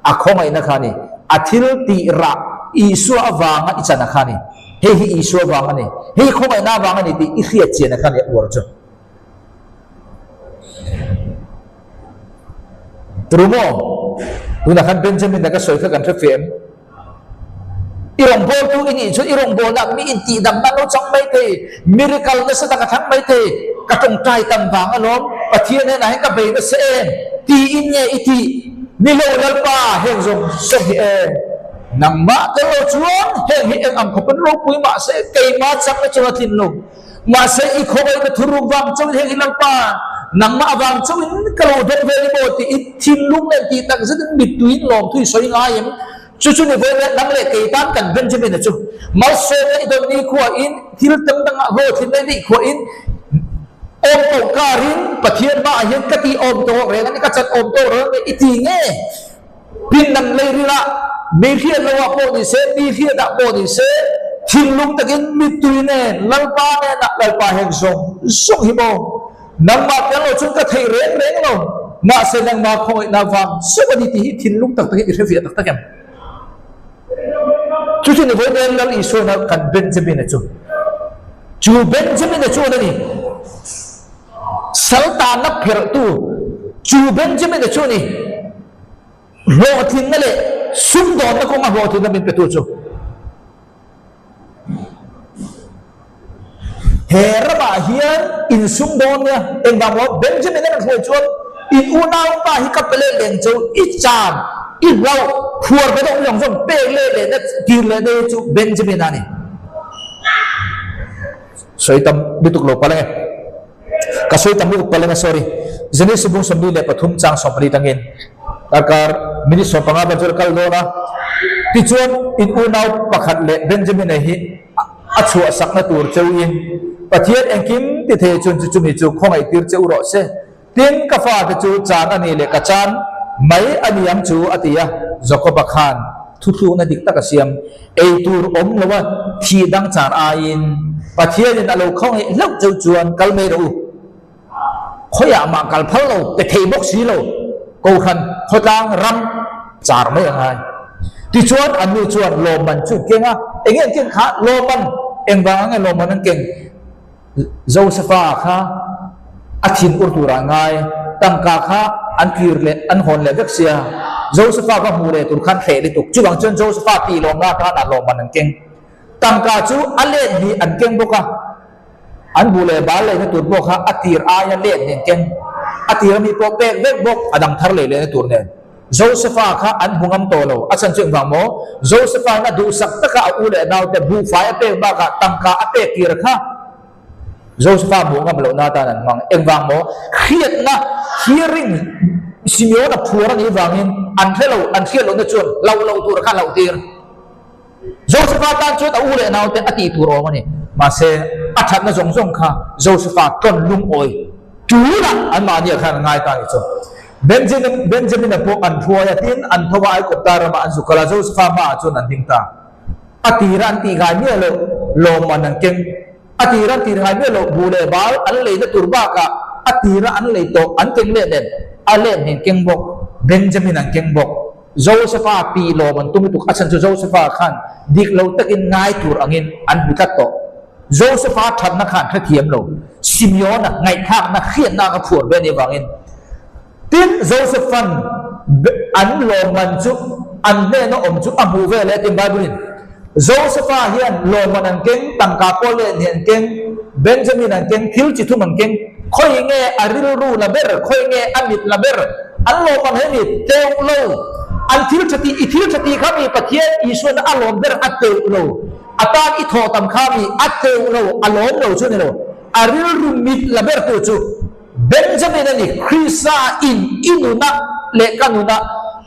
A khawngaihna kha a ni. A thil tih rah Isua avanga i chan a kha a ni. Hei hi Isua vang a ni. Hei hi khawngaihna avang a ni tih i hriat chian a kha a ni a uar chu. Trumaw, tunah khan Benjamin-a ka sawi kha kan hre feh em? I rawngbawltu i nih chuan i rawngbawlna mi intihdamna an lo chang mai thei, miracle nasa tak a thlang mai thei, ka tawngtai tam vang alawm, Pathian hnenah hian ka bei nasa em? tiin nge i tih? Ni lo Lalpa, heng zawng zawng hi e, nangmah tel lo chuan heng hi eng ang khawp an ropui mahse keimah chakna chuan a tlin lo. Mahse i khawngaihna thuruk vang chauhin heng hi Lalpa, nangmah avang chauhin ka lo dawng ve ni maw tiin thinlung leh tih tak zetin mittuiin lawmthu i sawi ngai em? Chu chu ni vawi leh nang leh kei tan kan Benjamin-a chu malsawmna i dawn nikhuain thil tam dangah hlawhtlinna i neih khuahin awm tawh karin Pathian hmaah hian ka tih awm tawh reng a ni, ka chan awm tawh reng a ni i ti nge? Pindan lei rilah mi hriat loah pawh ni se, mi hriatah pawh ni se, thinlung takin mittui nen Lalpa nenah Lalpa heng zawng zawng hi maw? Nangmah piang lo chuan ka theih reng reng lo, mahse nangmah khawngaihna vang zauh a ni tih hi thinlung tak takin i hre viah tak tak em? Chu chu ni vawi nen Lal Isuana kan Benjamin-a chu. Chu Benjamin-a chuan a ni, sal tanna pherhtu chu Benjamin-a chu a ni, hlawhtlinna leh sumdawnna kawnga hlawhtlinna min petu chu. He ramah hian insum dawn nia, engvang maw Benjamin a rawn hruai chuan in unaupa hi ka pe leh leng chu i chan, i hlauh, phuar ve deuh zawng zawng pek leh lehna tir lehna hi chu Benjamin a ni. Sawi tam lutuk lo palh ange. Ka sawi tam lutuk palh ange sorry. Genesis bung 23 chang 14 tangin darkar minute 15 vel chu a kal dawn a. Tichuan in unau pakhat leh Benjamin-a hi a chhuah sakna tur cheu in Pathian engkim ti thei chuan chu chumi chu khawngaih tir che u rawh se. Tin, ka fate chu chan a nih leh ka chan mai a ni ang chu, a ti a. Jakob-a khan thuthlukna dik tak a siam. Ei tur awm lo a, thih dang char aiin Pathianin a lo khawngaih hlauh cheu chuan kal mai rawh u. Khawiah mah kal phal lo, pe thei bawk si lo, Kohhran khawtlang ram char mai a ngai. Tichuan, an nu chuan lawmman chu an keng a. Enge an keng kha? Lawmman! Engvang ang nge lawmman an keng? Josefa kha a thin ur turah a ngai, tangka kha an kir leh an hawn leh vek sia, Josefa va hmuh leh tur khan hreh lutuk. Chuvang chuan Josefa tih lawmna atan ah lawmman an keng. Tangka chu a let hnih an keng bawk a, an buh leh bal lehna tur pawh kha a tir aia let hnih an keng. A tir ami pawh pek vek bawk, a dang thar leh lehna tur nen. Josefa kha an hmu ngam tawh lo. A chhan chu engvang maw? Josefa in a duhsak taka a u leh naute buhfai a pek bakah tangka a pek tir kha Josefa hmuh ngam lohna atan an hmang. Engvang maw? Hriatna, hearing, Simeon-a phuar a nih vangin an hre lo, an hriat lohna chuan hlauh loh tur kha a hlauh tir. Josefa tan chuan a u leh naute a tih tur awm a ni. Mahse, a thatna zawng zawng kha Josefa tawn lungawi tulah anmahniah khan a ngai ta a nih chu. Benjamin, Benjamin-a pawh an hruai a, tin, an tho a, Aikawpta ramah an zu kal a, Josefa hmaah chuan an ding ta. A tira an tih ngai miah loh lawmman an keng. A tira an tih ngai miah loh buh leh bal an leina tur bakah a tira an lei tawh an keng leh nen a let hnen keng bawk. Benjamin an keng bawk. Josefa tih lawm an tum lutuk, a chhan chu Josefa khan dik lo takin ngai tur angin an hmu tlat tawh. Josefa thatna khan hrethiam lo, Simeona ngaihthlakna hriatna anga phuar ve a nih avangin. Tin, Josephan an lawmman chu an hnena awm chu a hmuh ve leh tin Bible-in Josefa hian lawmman an keng, tangka pawh leh hnih an keng, Benjamin an keng, thil chi thum an keng, khawi nge a rilru la ber, khawi nge a mit la ber, an lawmman he ni teuh lo, an thil tha tih, i thil tha tih kha mi Pathian Isuana a lawm ber a teuh lo, a tan i thawh tam kha mi a teuh lo, a lawm lo chu a ni lo, a rilru mit la ber tu chu Benjamin a ni, Krista in i nuna leh ka nuna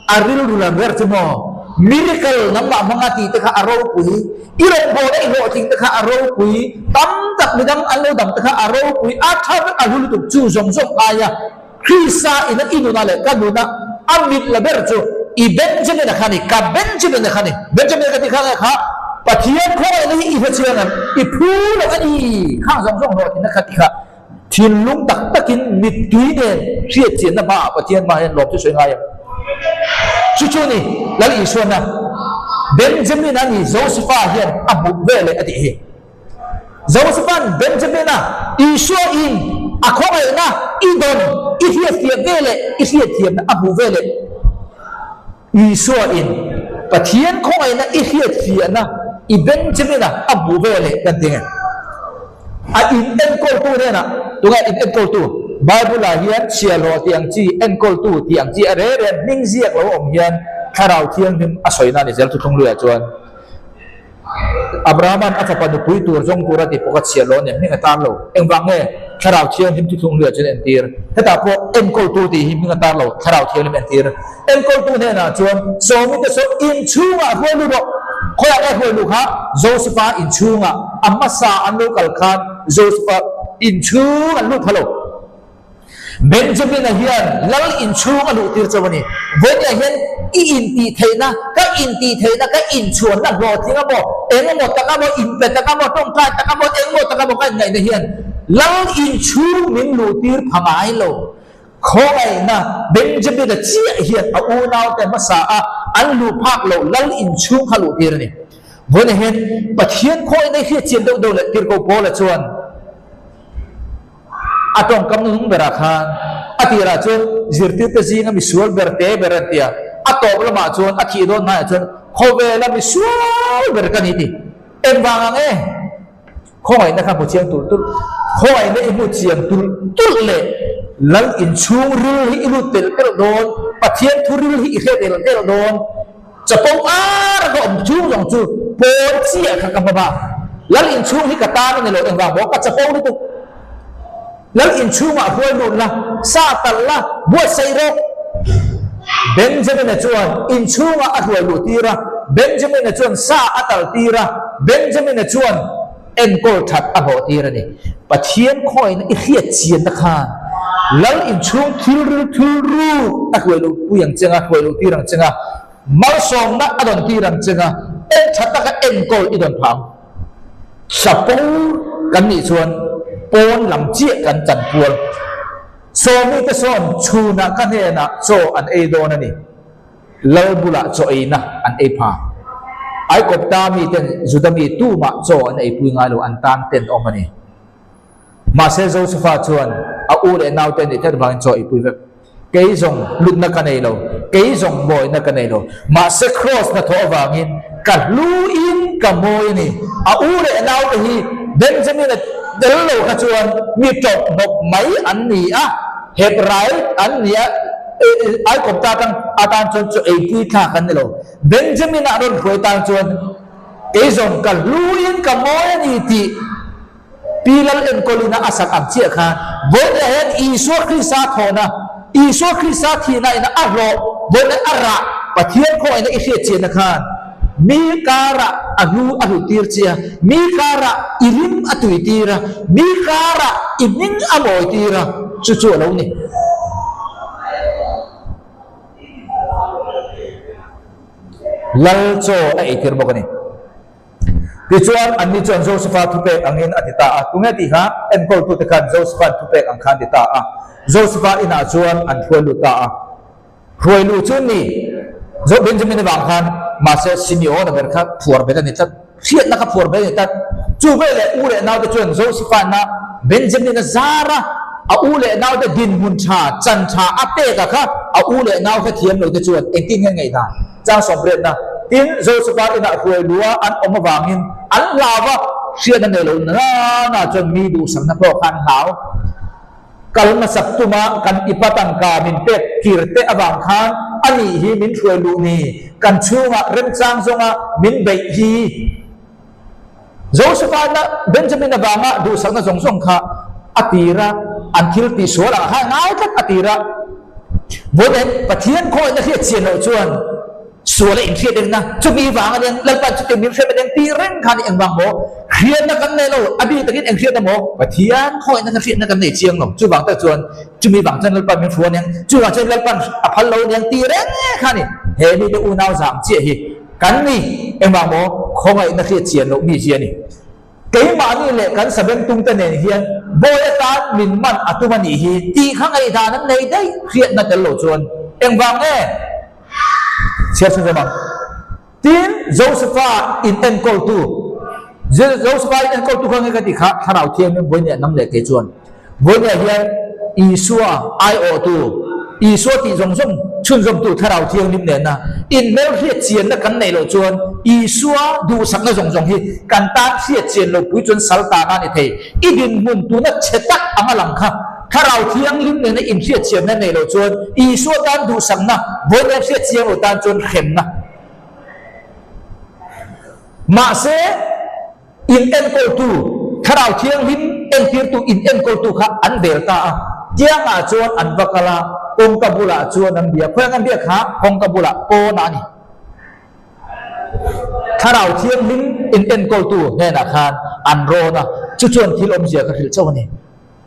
a rilru la ber chu maw? Miracle nangmah hmanga tih te kha a ropui, i rawngbawlna i hlawhtling te kha a ropui, tam tak midang an lo dam te kha a ropui, a tha vek a hlu lutuk chu zawng zawng aia Krista in i nuna leh ka nuna a mit la ber chu i Benjamin a kha ni, ka Benjamin a kha ni, Benjamin ka tih kha nge kha Pathian khawngaihna hi i hrechiang em? I phu lo a ni, khang zawng zawng hlawhtlinna kha ti kha. Thinlung tak takin mittui nen hriatchianna hmaah Pathian hmaah hian lawm chu sawi ngai em? Chu chu ni Lal Isuana Benjamin-a ni Josefa hian a hmuh ve leh a tih hi. Josefa'n Benjamin-a Isua in a khawngaihna i dawn i hriatfiah ve leh i hriatthiamna a hmuh ve leh Isua in Pathian khawngaihna i hriatfiahna i Benjamin-a a hmuh ve leh kan ti nge? A in enkawltu hnenah, tunge in enkawltu? Bible-ah hian chhiahhlawh tih ang chi, enkawltu tih ang chi a reh reh hming ziak lo awm hian Thlarau Thianghlim a sawina a ni zel thuthlung luiah chuan. Abrahama'n a fapa nupui tur zawng tur a ti pawh a chhiahhlawh a ni, hming a tar lo. Engvang nge Thlarau Thianghlim thuthlung luiah chuan entir? Hetah pawh enkawltu tih hi hming a tar lo, Thlarau Thianghlim entir. Enkawltu hnenah chuan sawmite saw inchhungah hruai lut rawh. Khawiah nge hruai luh kha? Josefa inchhungah. A hmasa an lo kal khan Josefa inchhung an lut pha lo. Benjamin-a hian lal inchhung a luhtir chauh a ni. Vawinia hian i intihtheihna, ka intihtheihna, ka inchhuanna hlawhtling a maw, eng emaw tak a maw, inpe tak a maw, tawngtai tak a maw, eng emaw tak a maw ka inngaihna hian lal inchhung min luhtir pha ngai lo. Khawngaihna Benjamin-a chiah hian a unaute hmasa a an luh phak loh lal inchhung kha luhtir a ni. Vawinia hian Pathian khawngaihna i hriatchian deuh deuh leh tirhkoh Paula chuan, A tawngkam hnung berah khan a tirah chuan zirtirte zinga misual ber te ber an ti a, a tawp lamah chuan a thih dawn hnaiah chuan khawvela misual ber ka ni ti. Engvang ang e? Khawngaihna kha hmu chiang tulh tulh, khawngaihna i hmu chiang tulh tulh leh Lal inchhung ril hi i lut telh telh dawn, Pathian thu ril hi i hre telh telh dawn. Chapo ar ka awm chung zawng chu pawn chiah kha ka hma bak. Lal inchhung hi ka tan a ni lo, engvang maw ka chapo lutuk. Lal inchhungah hruai lut la, sa talh la, buatsaih rawh. Benjamin-a chuan inchhungah a hruai luh tir a, Benjamin-a chuan sa a talh tir a, Benjamin-a chuan enkawl that a hlawh tir a ni. Pathian khawiin i hriat chianna khan Lal inchhung thil ril thil ruk a hruai loh pui ang cheng a, hruai loh tir ang cheng a, malsawmna a dawn tir ang cheng a, en tha taka enkawl i dawn phah ang. Chapo kan nih chuan pawn lam chiah kan chanpual. Sawmite sawn chhunah ka hnenah chaw an ei dawn a ni. Lal bulah chaw eina an ei pha. Aikawpta miten Juda mi tumah chaw an eipui ngai lo, an tan ten awm a ni. Mahse Josefa chuan a u leh naute nih tlat vangin chaw eipui vek. Kei zawng hlutna ka nei lo, kei zawng mawina ka nei lo. Mahse Kraws hnathawh avangin ka hluin ka mawi a ni. A u leh naute hi Benjamin-a tel lo kha chuan mi tawphnawp mai an ni a, Hebrai an ni a. Aikawpta atang atan chuan chu eipui thlak an ni lo. Benjamin-ah rawn hruai tan chuan kei zawng ka hluin ka mawi a ni tih Pi Lal enkawlina a sak ang chiah khan vawiin hian Isua Krista thawhna, Isua Krista thihna ina a hlawh, vawiin a rah Pathian khawngaihna i hriat chiahna khan mi karah a hlu a hlut tir che a, mi karah i rim a tui tir a, mi karah i hming a mawi tir a, chu chu a lo ni. Lal chaw a eitir bawk a ni. Tichuan, anni chuan Josefa thupek angin a ti ta a. Tunge tih kha? Enkawltute khan Josefa'n thupek ang khan ti ta a. Josefa inah chuan an hruai lut ta a. Hruai luh chu ni Zo Benjamin avang khan mahse Simeon-a ber kha phuar bet a ni tlat. Hriatna kha phuar bet a ni tlat. Chu veleh u leh naute chuan Joseph-a Benjamin-a zara a u leh naute dinhmun tha, chan tha a pek a kha a u leh nau hrethiam lote chuan engtin nge ngaihdan? Chang sawmriatna. Tin, Joseph-a inah hruai luha an awm avangin an hlau a, hriatna nei lo nana chuan mi duhsakna pawh kha an hlau. Kal hmasak tuma kan ipa tangka min pek kir te avang khan a nih hi min hruai luh ni, kan chhungah remchang zawnga min beih hi. Joseph-a Benjamin avanga duhsakna zawng zawng kha a tira an thil tihsual ang kha ngai tlat a tira vawiin Pathian khawngaihna hriat chian loh chuan Sual a inhriat engna? Chumi vang a nia, Lalpan chutiang min hriat eng tih reng khan engvang maw? Hriatna kan nei lo, a bik takin eng hriatna maw? Pathian khawiahna kha hriatna kan nei chiang lo. Chuvang tak chuan chumi vang chuan Lalpan min hruai aniang, chuvang chuan Lalpan a phal lo aniang tih reng kha a ni. He mite unau zam chiah hi kan ni, engvang maw? Khawngaihna hriat chian loh mi hi a ni. Keimahni leh kan sabengtungte nen hian bawi atan min man a tum a nih hi tih kha ngaihdan an nei daih hriatna tel lo chuan engvang nge? Chhiar chhun zawm ang. Tin, Josefa in enkawltu, Josefa in enkawltu kha nge ka tih kha Thlarau Thianghlim Vawinia nang leh kei chuan. Vawinia hian Isua aiawhtu, Isua tih zawng zawng chhunzawmtu Thlarau Thianghlim nena inhmel hriat chianna kan neih loh chuan Isua duhsakna zawng zawng hi kan tan hriat chian loh pui chuan sal tana a ni thei. I dinhmun tuna chhe tak anga lang kha. Thlarau Thianghlim nena inhriatchianna nei lo chuan Isua tan duhsakna, vawiin hian hriatchiang lo tan chuan hremna. Mahse, in enkawltu, Thlarau Thianghlim entirtu in enkawltu kha an bel ta a. Tiangah chuan an va kal a, kawngka bulah chuan an bia. Khawiah an biak kha? Kawngka bulah, pawnah a ni. Thlarau Thianghlim in enkawltu hnenah khan an rawn a, chu chuan thil awmzia kha hrilh chauh a ni.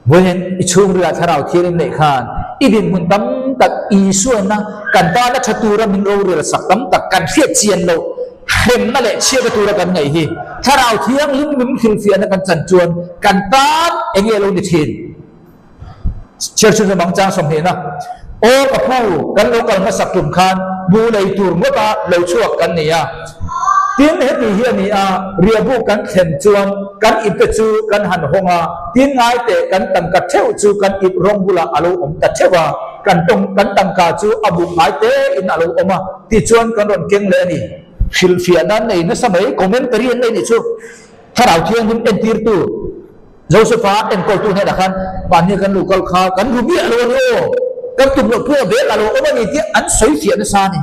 Vawiin i chhungrilah Thlarau Thianghlim neih khan i dinhmun tam tak Isuaina kan tana tha tura min rorel sak tam tak kan hriat chian loh hremna leh chhiatna tura kan ngaih hi Thlarau Thianghlim min hrilhfiahna kan chan chuan kan tan eng nge lo ni thin? Chhiar chhun zawm ang chang sawmhnihna, Aw ka pu, kan lo kal hmasak tum khan bu lei tur ngawta lo chhuak kan ni a. Tin, heti hi a ni a, riahbuk kan thlen chuan kan ipte chu kan han hawng a, tin ngaiteh kan tangka theuh chu kan ip rawng bulah a lo awm ta theuh a, kan tawng kan tangka chu a buk ngai tein a lo awm a, tichuan kan rawn keng leh a ni. Hrilhfiahna an nei nasa mai, commentary an nei nih chu Thlarau Thianghlim entirtu. Josefa enkawltu hnenah khan mahni kan lo kal kha kan ru miah lo a ni aw, kan tum loh pawh bel a lo awm a ni tih an sawi fiah nasa a ni.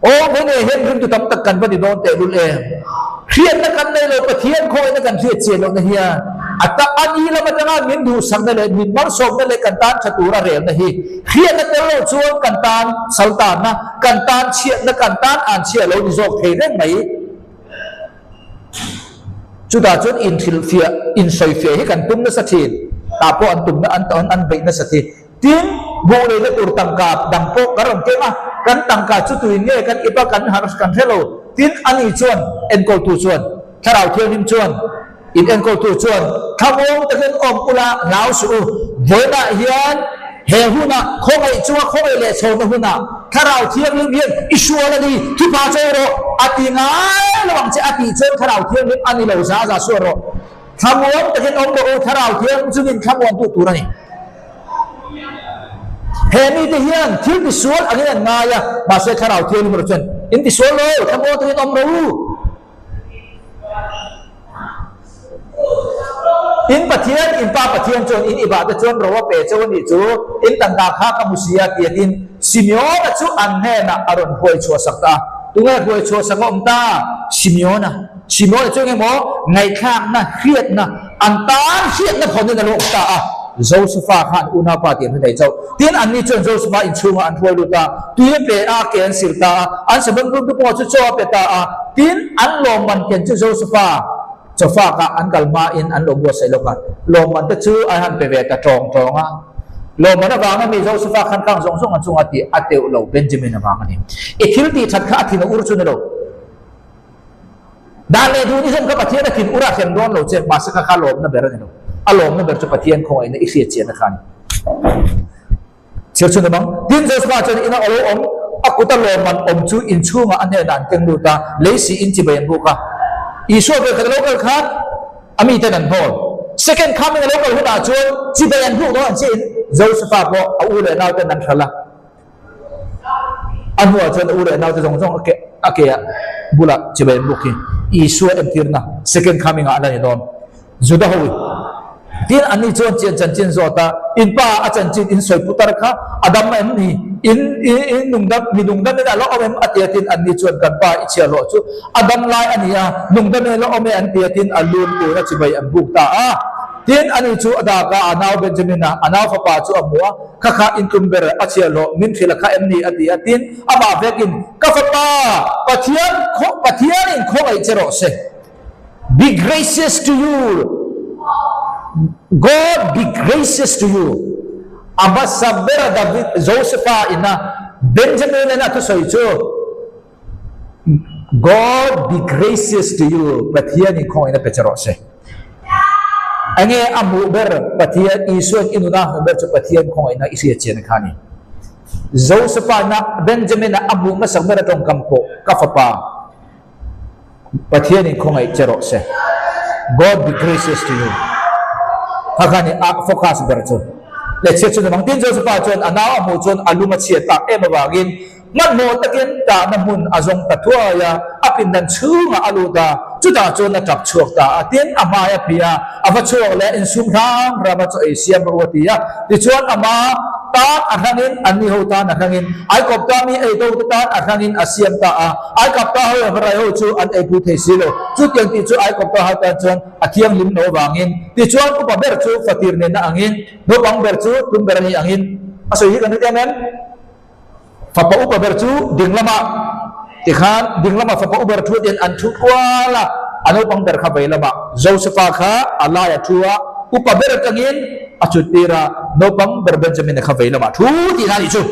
Aw hmeihneh hian ringtu tam tak kan va ni dawn teh lul em? Hriatna kan nei lo, Pathian khawina kan hriat chian lohna hian a ta a ni lam atanga min duhsakna leh min malsawmna leh kan tan tha tura relna hi hriatna tel lo chuan kan tan saltanna, kan tan chhiatna, kan tan an chhia lo ni zawk thei reng mai. Chutah chuan inhrilhfiah, insawifiah hi kan tum nasa thin. Tah pawh an tumna an an an beih nasa thi. Tin, buh leina tur tangka dang pawh kan rawn keng a, kan tangka chu tuin nge kan ip a kan har kan hre lo. Tin, ani chuan enkawltu chuan, Thlarau Thianghlim chuan, in enkawltu chuan, Thlamuang takin awm ula hlau suh u. Vawiinah hian he hunah khawngaih chunga khawngaih leh chhawrna hunah Thlarau Thianghlim hian i hrual a ni, thupa chawi rawh a ti ngai lo ang che a tih chuan Thlarau Thianghlim a ni lo za za sual rawh. Thlamuang takin awm rawh u, Thlarau Thianghlim chu min thlamuantu tur a ni. He mite hian thil tisual angin an ngai a, mahse Thlarau Thianghlim erawh chuan in tisual lo, thlamuang takin awm rawh u. In Pathian, in Pa Pathian chuan in ibah te chuan ro a pe chauh a nih chu, in tangka kha ka hmu si a ti atin Simeona chu an hnenah a rawn hruai chhuahsak ta a. Tunge hruai chhuahsak a awm ta? Simeona. Simeona chu engemaw ngaihthlakna, hriatna, an tan hriatna phawnin a lo awm ta a. Josefa kha an unaupa tih an hre thei chauh. Tin, anni chuan Josefa inchhungah an hruai lut a, tui a pe a, ke an sil ta a, an saban rûm te pawh chu chaw a pe ta a. Tin, an lawmman ken chu Josefa chawfakah an kal hmain an lo buatsaih lawk a, lawmman te chu an han pe ve ta ṭawng ṭawng a. Lawmman avanga mi Josefa khan khang zawng zawng an chunga tih a teuh lo, Benjamin avang a ni. I thil tih ṭhat kha a thin a ur chu ni lo. Dan leh duh ni zawng kha Pathian a thin ur a hrem dawn lo che, mahse kha kha lawmna ber a ni lo. A lawmna ber chu Pathian khawngaihna i hriat chiahna kha a ni. Chhiar chhun awm ang. Tin, Joshua chuan ina a lo awm, a kuta lawmman awm chu inchhungah a hnenah an keng lut a, lei siin chibai an buk a. Isua ve khat a lo kal khan a miten an hnawl. Second coming a lo kal hunah chuan chibai an buk dawn an chiahin Josefa pawh a u leh nauten an hralh a. A hnuah chuan a u leh naute zawng zawng a ke a ke ah bulah chibai an buk hi Isua entirna second coming ah a la ni dawn. Juda ho tin anni chuan chian chanchin zawt a, in pa a chanchin in sawi putar kha a dam em ni? In in nungdam mi nungdam in a la awm em? A ti a tin anni chuan kan pa i chhiar hlawh chu a dam lai a ni a, nungdam in a la awm e an ti a tin a lun tun a chibai an buk ta a. Tin ani chu a dak a, a nau Benjamin a, a nau fapa chu a hmu a, kha kha in tlum ber a chhiar hlawh min hrilh a kha em ni? A ti a tin amah vekin ka fapa Pathian Pathian in khawngaih che rawh se. Be gracious to you God be gracious to you A hmasa bera David Josepha ina Benjamin ina thusawi chu God be gracious to you Pathian in khawngaihna pe che rawh se. Enge a hmuh ber Pathian Isuan i nuna hmuh ber chu Pathian khawngaihna i hriat chian kha a ni. Josepha ina Benjamin a hmuh hmasak ber a tawngkam pawh ka fapa Pathianin khawngaih che rawh se. God be gracious to you. Kha kha ni a focus ber chu. Leh chhiat chu ni mang. Tin Josepha chuan a nau a hmuh chuan a lung a chhiat tak em avangin Hmanhmawh takin tahna hmun a zawng ta thuai a, a pindan chhungah a lut a, chutah chuan a tap chhuak ta a. Tin, a hmai a phih a, a va chhuak leh a, insum hram hram a chaw ei siam rawh u a ti a. Tichuan, ama tan a hrangin, anni ho tan a hrangin, Aikawpta mi ei do te tan a hrangin a siam ta a. Aikapta ho leh Hmaraih ho chu an eipui thei si lo. Chutiang tih chu Aikawpta ho tan chuan a thianghlim lo avangin. Tichuan, upa ber chu fatir nena angin, naupang ber chu tum ber a nih angin a sawi hi kan hre em em? Fapa upa ber chu ding lamah tikhan ding lamah fapa upa ber thu tiin an thu kual a, a naupang ber kha vei lamah Josefa kha a laia thu a, upa ber atangin a chut tir a, naupang ber Benjamina kha vei lamah thu tihna a nih chu.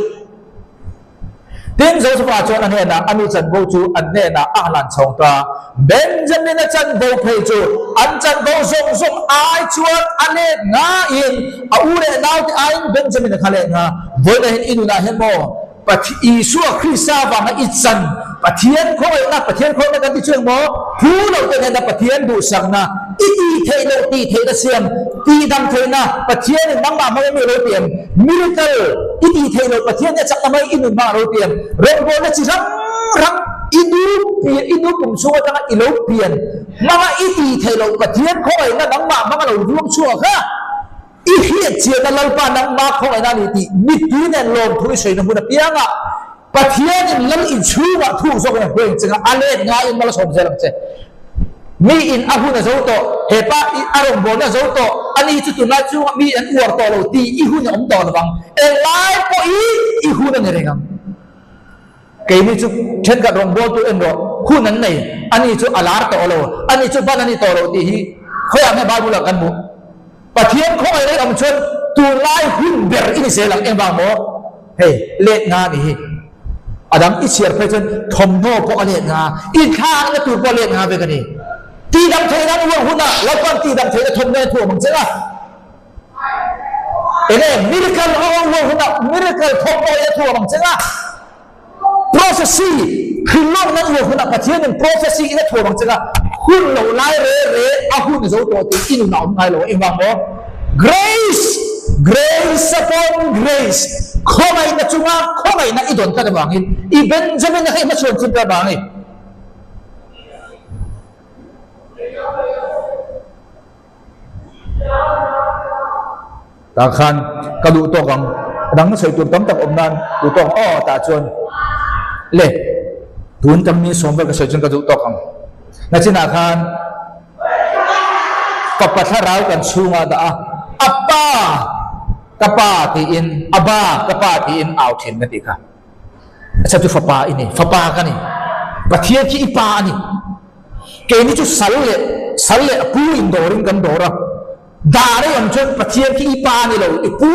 Tin, Josefa chuan a hnenah a nu chanvo chu an hnenah a hlan chhawng ta. Benjamina chanvo phei chu an chanvo zawng zawng ai chuan a let ngaiin a u leh naute aiin Benjamina kha let nga. Vawiinah hian i nunah hian maw Pathian Isua Krista vanga i chan Pathian khawngaihna Pathian khawngaihna kan ti chu eng maw? Phu lo te hnena Pathian duhsakna i tih theih loh tih theihna siam tihdam theihna Pathianin nangmah hmangin mi a lo ti em? Miracle i tih theih loh Pathian nia chakna hmangin i nun hmang a lo ti em? Rawngbawlna chi hrang hrang i nu pian i nu pum chhung atanga i lo pian hmanga i tih theih loh Pathian khawngaihna nangmah hmang a lo ruang chhuak a, i hriat chianna Lalpa nangmah khawngaihna a ni tih mittui nen lawmthu i sawi na hmun apiangah Pathianin Lal inchhungah thuk zawkin a hruai ang che nga, a let ngaiin mal a sawm zel ang che. Mi in a hun a zo tawh, he pa i a rawngbawlna a zo tawh, ani chu tunlai chungah mi an uar tawh lo tih i hun a awm tawh lovang. Englai pawh i i hun a ni reng ang. Keini chu thenkhat rawngbawltu en rawh, hun an nei, ani chu a lar tawh lo, ani chu ban a ni tawh lo tih hi khawiah nge Bible ah kan hmuh? Pathian khawngaih reng ang chuan tunlai hun ber i ni zel ang, engvang maw? Hei, let nga ni hi. A dang i chhiar phei chuan thawmhnaw pawh a let nga, inthlakna tur pawh a let nga vek a ni. Tihdam theihna an uar hunah Lalpa'n tihdam theihna thawmhnaw a thuam ang che a. Enge miracle a uar hunah miracle thawmhnaw a thuam ang che a. Prophecy, Hrilhlawkna an uar hunah Pathianin prophecy in a thuam ang che kha hun lo lai re re a hun zo tawh tih i nun a awm ngai lo a, engvang maw? Grace, Grace upon grace, khawngaihna chunga khawngaihna i dawn tlat avangin i Benjamin-a kha i hmachhuan thin ta vang a ni. Tah khan ka duh tawk ang, a dang sawi tur tam tak awm nan duh tawk ang aw tah chuan le tun tam mi sawm vel ka sawi chuan ka duh tawk ang. Nachinah khan fapa thlarau kan chhungah dah a, a pa ka pa tiin a ba ka pa tiin au thin ka tih kha. A chhan chu fapa i ni, fapa ka ni, Pathian khi i pa a ni. Keini chu sal leh sal leh a pu in dawrin kan dawr a, dah rei ang chuan Pathian khi i pa a ni lo, i pu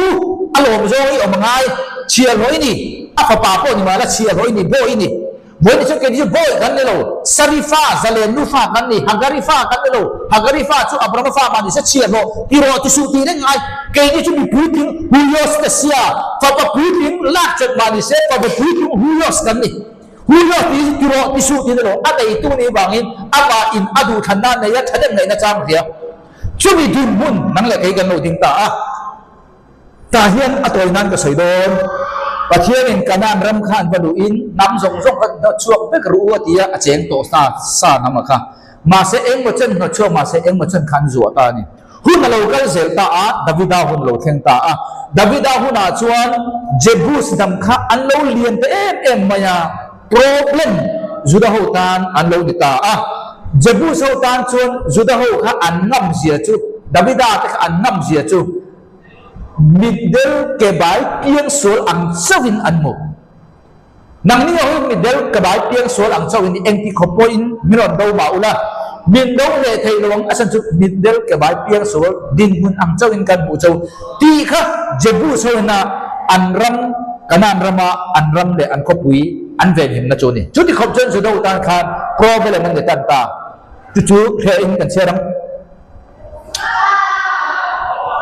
a lawm zawng i awm a ngai, chhiahhlawh i ni, a fapa pawh ni mahla chhiahhlawh i ni, bawi i ni. Vawiin chuan keini chu bawi kan ni lo, Sari fa, Zalen nu fa kan ni, Hagari fa kan ni lo, Hagari fa chu Abrahama fa mah ni se chhiahhlawh ti rawh ti suh tih reng ngai, keini chu mi puitling Huyos te sia, fapa puitling lak chawp mah ni se fapa puitling Huyos kan ni. Huiloh tih hi tirawh ti suh tih ilo a neitu nih vangin amah in a duhthlanna a nei a thahnem ngaihna chang hria. Chumi dinhmun nang leh kei kan lo ding ta a. Tah hian a tawi nan ka sawi dawn. Pathianin Kanaan ram kha an va luhin hnam zawng zawng kha hnawhchhuak vek ru u a ti a, a cheng tawh sa sa hnam a kha. Mahse engmaw chen hnawhchhuak mahse engmaw chen kha an zuah ta a ni. Hun a lo kal zel ta a, Davida hun lo thleng ta a. Davida hunah chuan Jebus hnam kha an lo lian ta em em mai a, problem Juda ho tan an lo ni ta a. Jebus ho tan chuan Juda ho kha an ngam zia chu, Davida te kha an ngam zia chu mitdel ke bai piangsual ang chauhin an hmu. Nangni ho hi midel ka bai piang sual ang chauh in engti khawp pawhin min rawn do mah ula, min do leh thei lo ang, a chhan chu mitdel ka bai piang sual dinhmun ang chauh in kan hmuh chauh tih kha Jebus ho ina an ram Kanaan rama an ram leh an khawpui an venhimna chu a ni. Chuti khawp chuan Juda tan khan problem an ni tan ta. Chu chu hria in kan chhiar ang.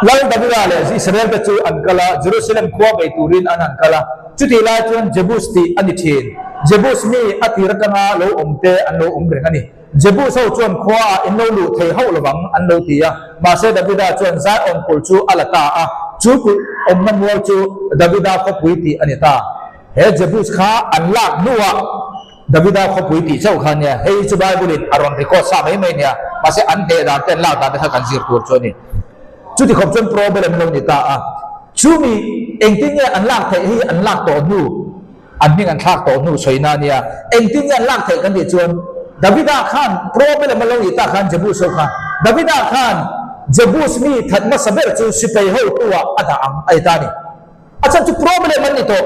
Lal Davida leh Israel te chu an kal a, Jerusalem khua bei turin an han kal a. Chutih lai chuan Jebus tih a ni thin. Jebus mi a tir atanga lo awm te an lo awm reng a ni. Jebus ho chuan khua ah in lo luh thei hauh lovang an lo ti a. Mahse Davida chuan Zion kulh chu a la ta a, chu kulh awmna mual chu Davida khawpui tih a ni ta. He Jebus kha an lak hnuah Davida khawpui tih chauh kha nia, hei chu Bible in a rawn record sa mai mai nia, mahse an hneh dan te an lak dan te kha kan zir tur chu a ni. Chuti khawp chuan problem lo ni ta a, chumi engtin nge an lak theih hi an lak tawh hnu, an hming an thlak tawh hnu sawina a nia, engtin nge an lak theih kan tih chuan Davida khan problem a lo nih tak khan Jebus ho kha, Davida khan Jebus mi that hmasa ber chu sipai hotu ah a dah ang a ti ta a ni. A chhan chu problem an ni tawh.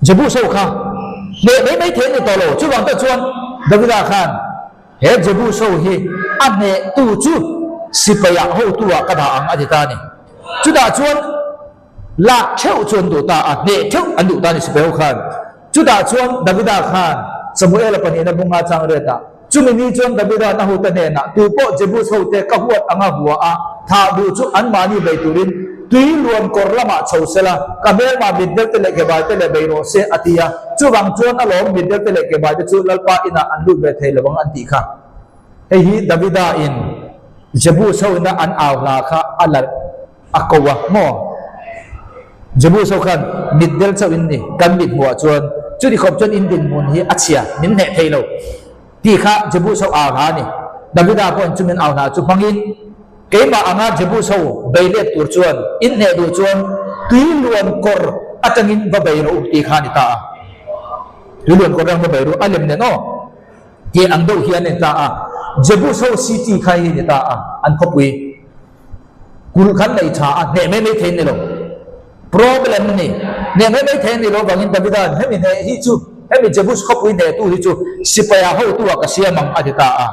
Jebus ho kha hneh mai mai thei an ni tawh lo. Chuvang tak chuan Davida khan he Jebus ho hi a hnehtu chu sipaiah hotu ah ka dah ang a ti ta a ni. Chutah chuan lak theuh chu an duh ta a, hneh theuh an duh ta a ni sipai ho khan. Chutah chuan Davida khan Samuela pahnihna bunga chang riatah Chumi ni chuan Davida na hote hnenah, Tu pawh Jebus hote ka huat anga hua a, thah duh chu anmahni bei turin tui luan kawr lamah chho sela, ka hmelmah mitdelte leh kebaite leh bei rawh se, a ti a. Chuvang chuan alawm mitdelte leh kebaite chu Lalpa inah an lut ve thei lo ang an tih kha. Hei hi Davida in Jebus ho ina an au hla kha a la a ko a maw? Jebus ho khan mitdel chauh in ni, kan mit hmuhah chuan chuti khawp chuan in dinhmun hi a chhia, min hneh thei lo tih kha Jebus ho au hla a ni. Davida pawhin chu min au hla chu hmangin keimah anga Jebus ho bei let tur chuan in hneh duh chuan tui luan kawr atangin va bei rawh u tih kha a ni ta a. Tui luan kawr atang va bei rawh a lem nen aw. Tih ang deuh hi an ni ta a. Jebus ho city kha hi a ni ta a, an khawpui. Kulh khan nei tha a, hneh mai mai thei ni lo. Problem a ni. Hneh mai mai thei a ni lo vangin Davida'n hemi hneh hi chu, hemi Jebus khawpui hnehtu hi chu sipaia hotu ah ka siam ang a ti ta a.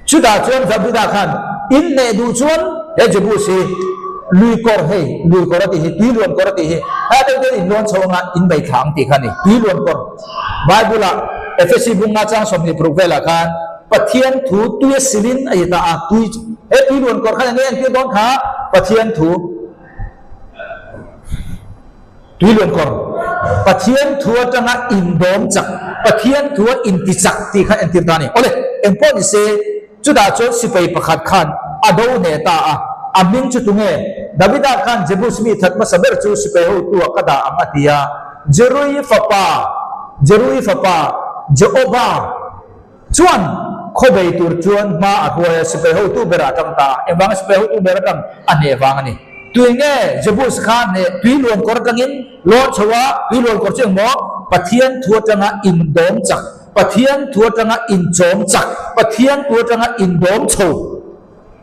Chutah chuan Davida khan in hneh duh chuan he Jebus hi lui kawr hei, lui kawr a tih hi, tui luan kawr a tih hi, helai deuh deuh in lawn chho anga in bei thla ang tih kha a ni. Tui luan kawr. Bible-ah Efesi bunga chang 26 velah khan Pathian thu tui a silin a ti ta a, tui he tui luan kawr khan enge entir dawn kha Pathian thu tui luan kawr Pathian thu atanga indawm chak Pathian thu a inti chak tih kha entir ta a ni. Awle, engpawh ni se chutah chuan sipai pakhat khan a do hneh ta a, a hming chu tunge? Davida khan Jebus mi that hmasa ber chu sipai hotu ah ka dah ang a ti a, Jerui fapa Jerui fapa Jeoba Chuan khaw bei tur chuan hma a hruai a, sipai hotu berah a tang ta a. Engvanga sipai hotu ber atang a hneh vang a ni. Tui nge Jebus kha hneh tui luan kawr atangin lawr chho a, tui luan kawr chu engmaw? Pathian thu atanga indawm chak, Pathian thu atanga inchawm chak, Pathian thu atanga indawm chho.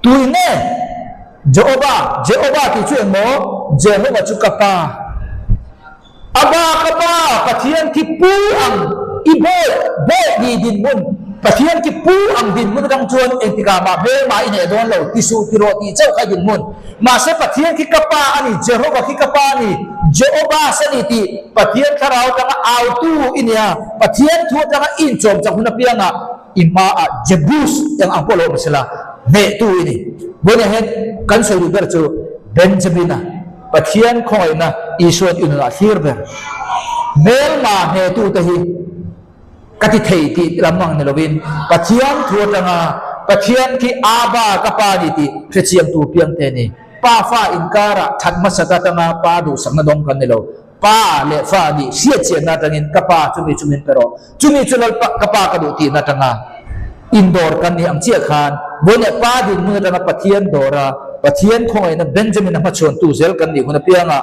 Tui nge Jeoba, Jeoba tih chu engmaw? Jehova chu ka pa. A ba ka pa, Pathian khi pu ang i bawi, bawi ni dinhmun, Pathian khi pu ang dinhmun atang chuan engtikah mah hmelmah i hneh dawn lo, ti suh ti rawh tih chauh kha i dinhmun. Mahse Pathian khi ka pa a ni, Jehova khi ka pa a ni, Jeobas a ni tih Pathian thlarau atanga autu i nia, Pathian thu atanga i inchawm chak hun apiangah i hmaah Jebus eng ang pawh lo awm sela, hnehtu i ni. Vawiinah hian kan sawi duh ber chu Benjamin-a. Pathian khawngaihna Isua'n i nunah thlir ber. Hmelma hnetute hi ka ti thei tih lam ang ni lovin Pathian thu atanga Pathian khi Abba ka Pa ni tih hrechiangtu piangte a ni. Pa fa inkarah that hmasat atanga Pa duhsakna dawng kan ni lo. Pa leh fa nih hriatchianna atangin ka Pa chumi chu min pe rawh, chumi chu Lalpa ka Pa ka duh tihna atanga indawr kan nih ang chiah khan vawiin Pa dinhmun atanga Pathian dawra Pathian khawngaihna Benjamin a hmachhuantu zel kan nih hun apiangah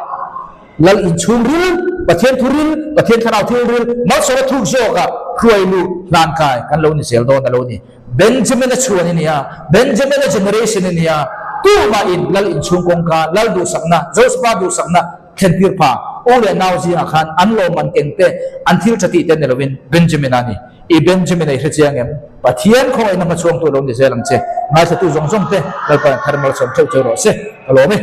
Lal inchhung ril, Pathian thu ril, Pathian thlarau thil ril, malsawma thuk zawkah hruai luh hlan kai kan lo ni zel dawn a lo ni. Benjamin a chhuan i nia, Benjamin a generation i nia, tumah in Lal inchhung kawngka, Lal duhsakna, Josepha duhsakna, Thlentir pha u leh nau zingah khan an lawmman keng te, an thil tha tih te ni lovin Benjamin-a a ni. I Benjamin-a i hre chiang em? Pathian khawngaihna hmachhuangtu lo ni zel ang che. Ngaithlatu zawng zawng te Lalpa'n thar malsawm theuh cheu rawh se. Ka lawm e.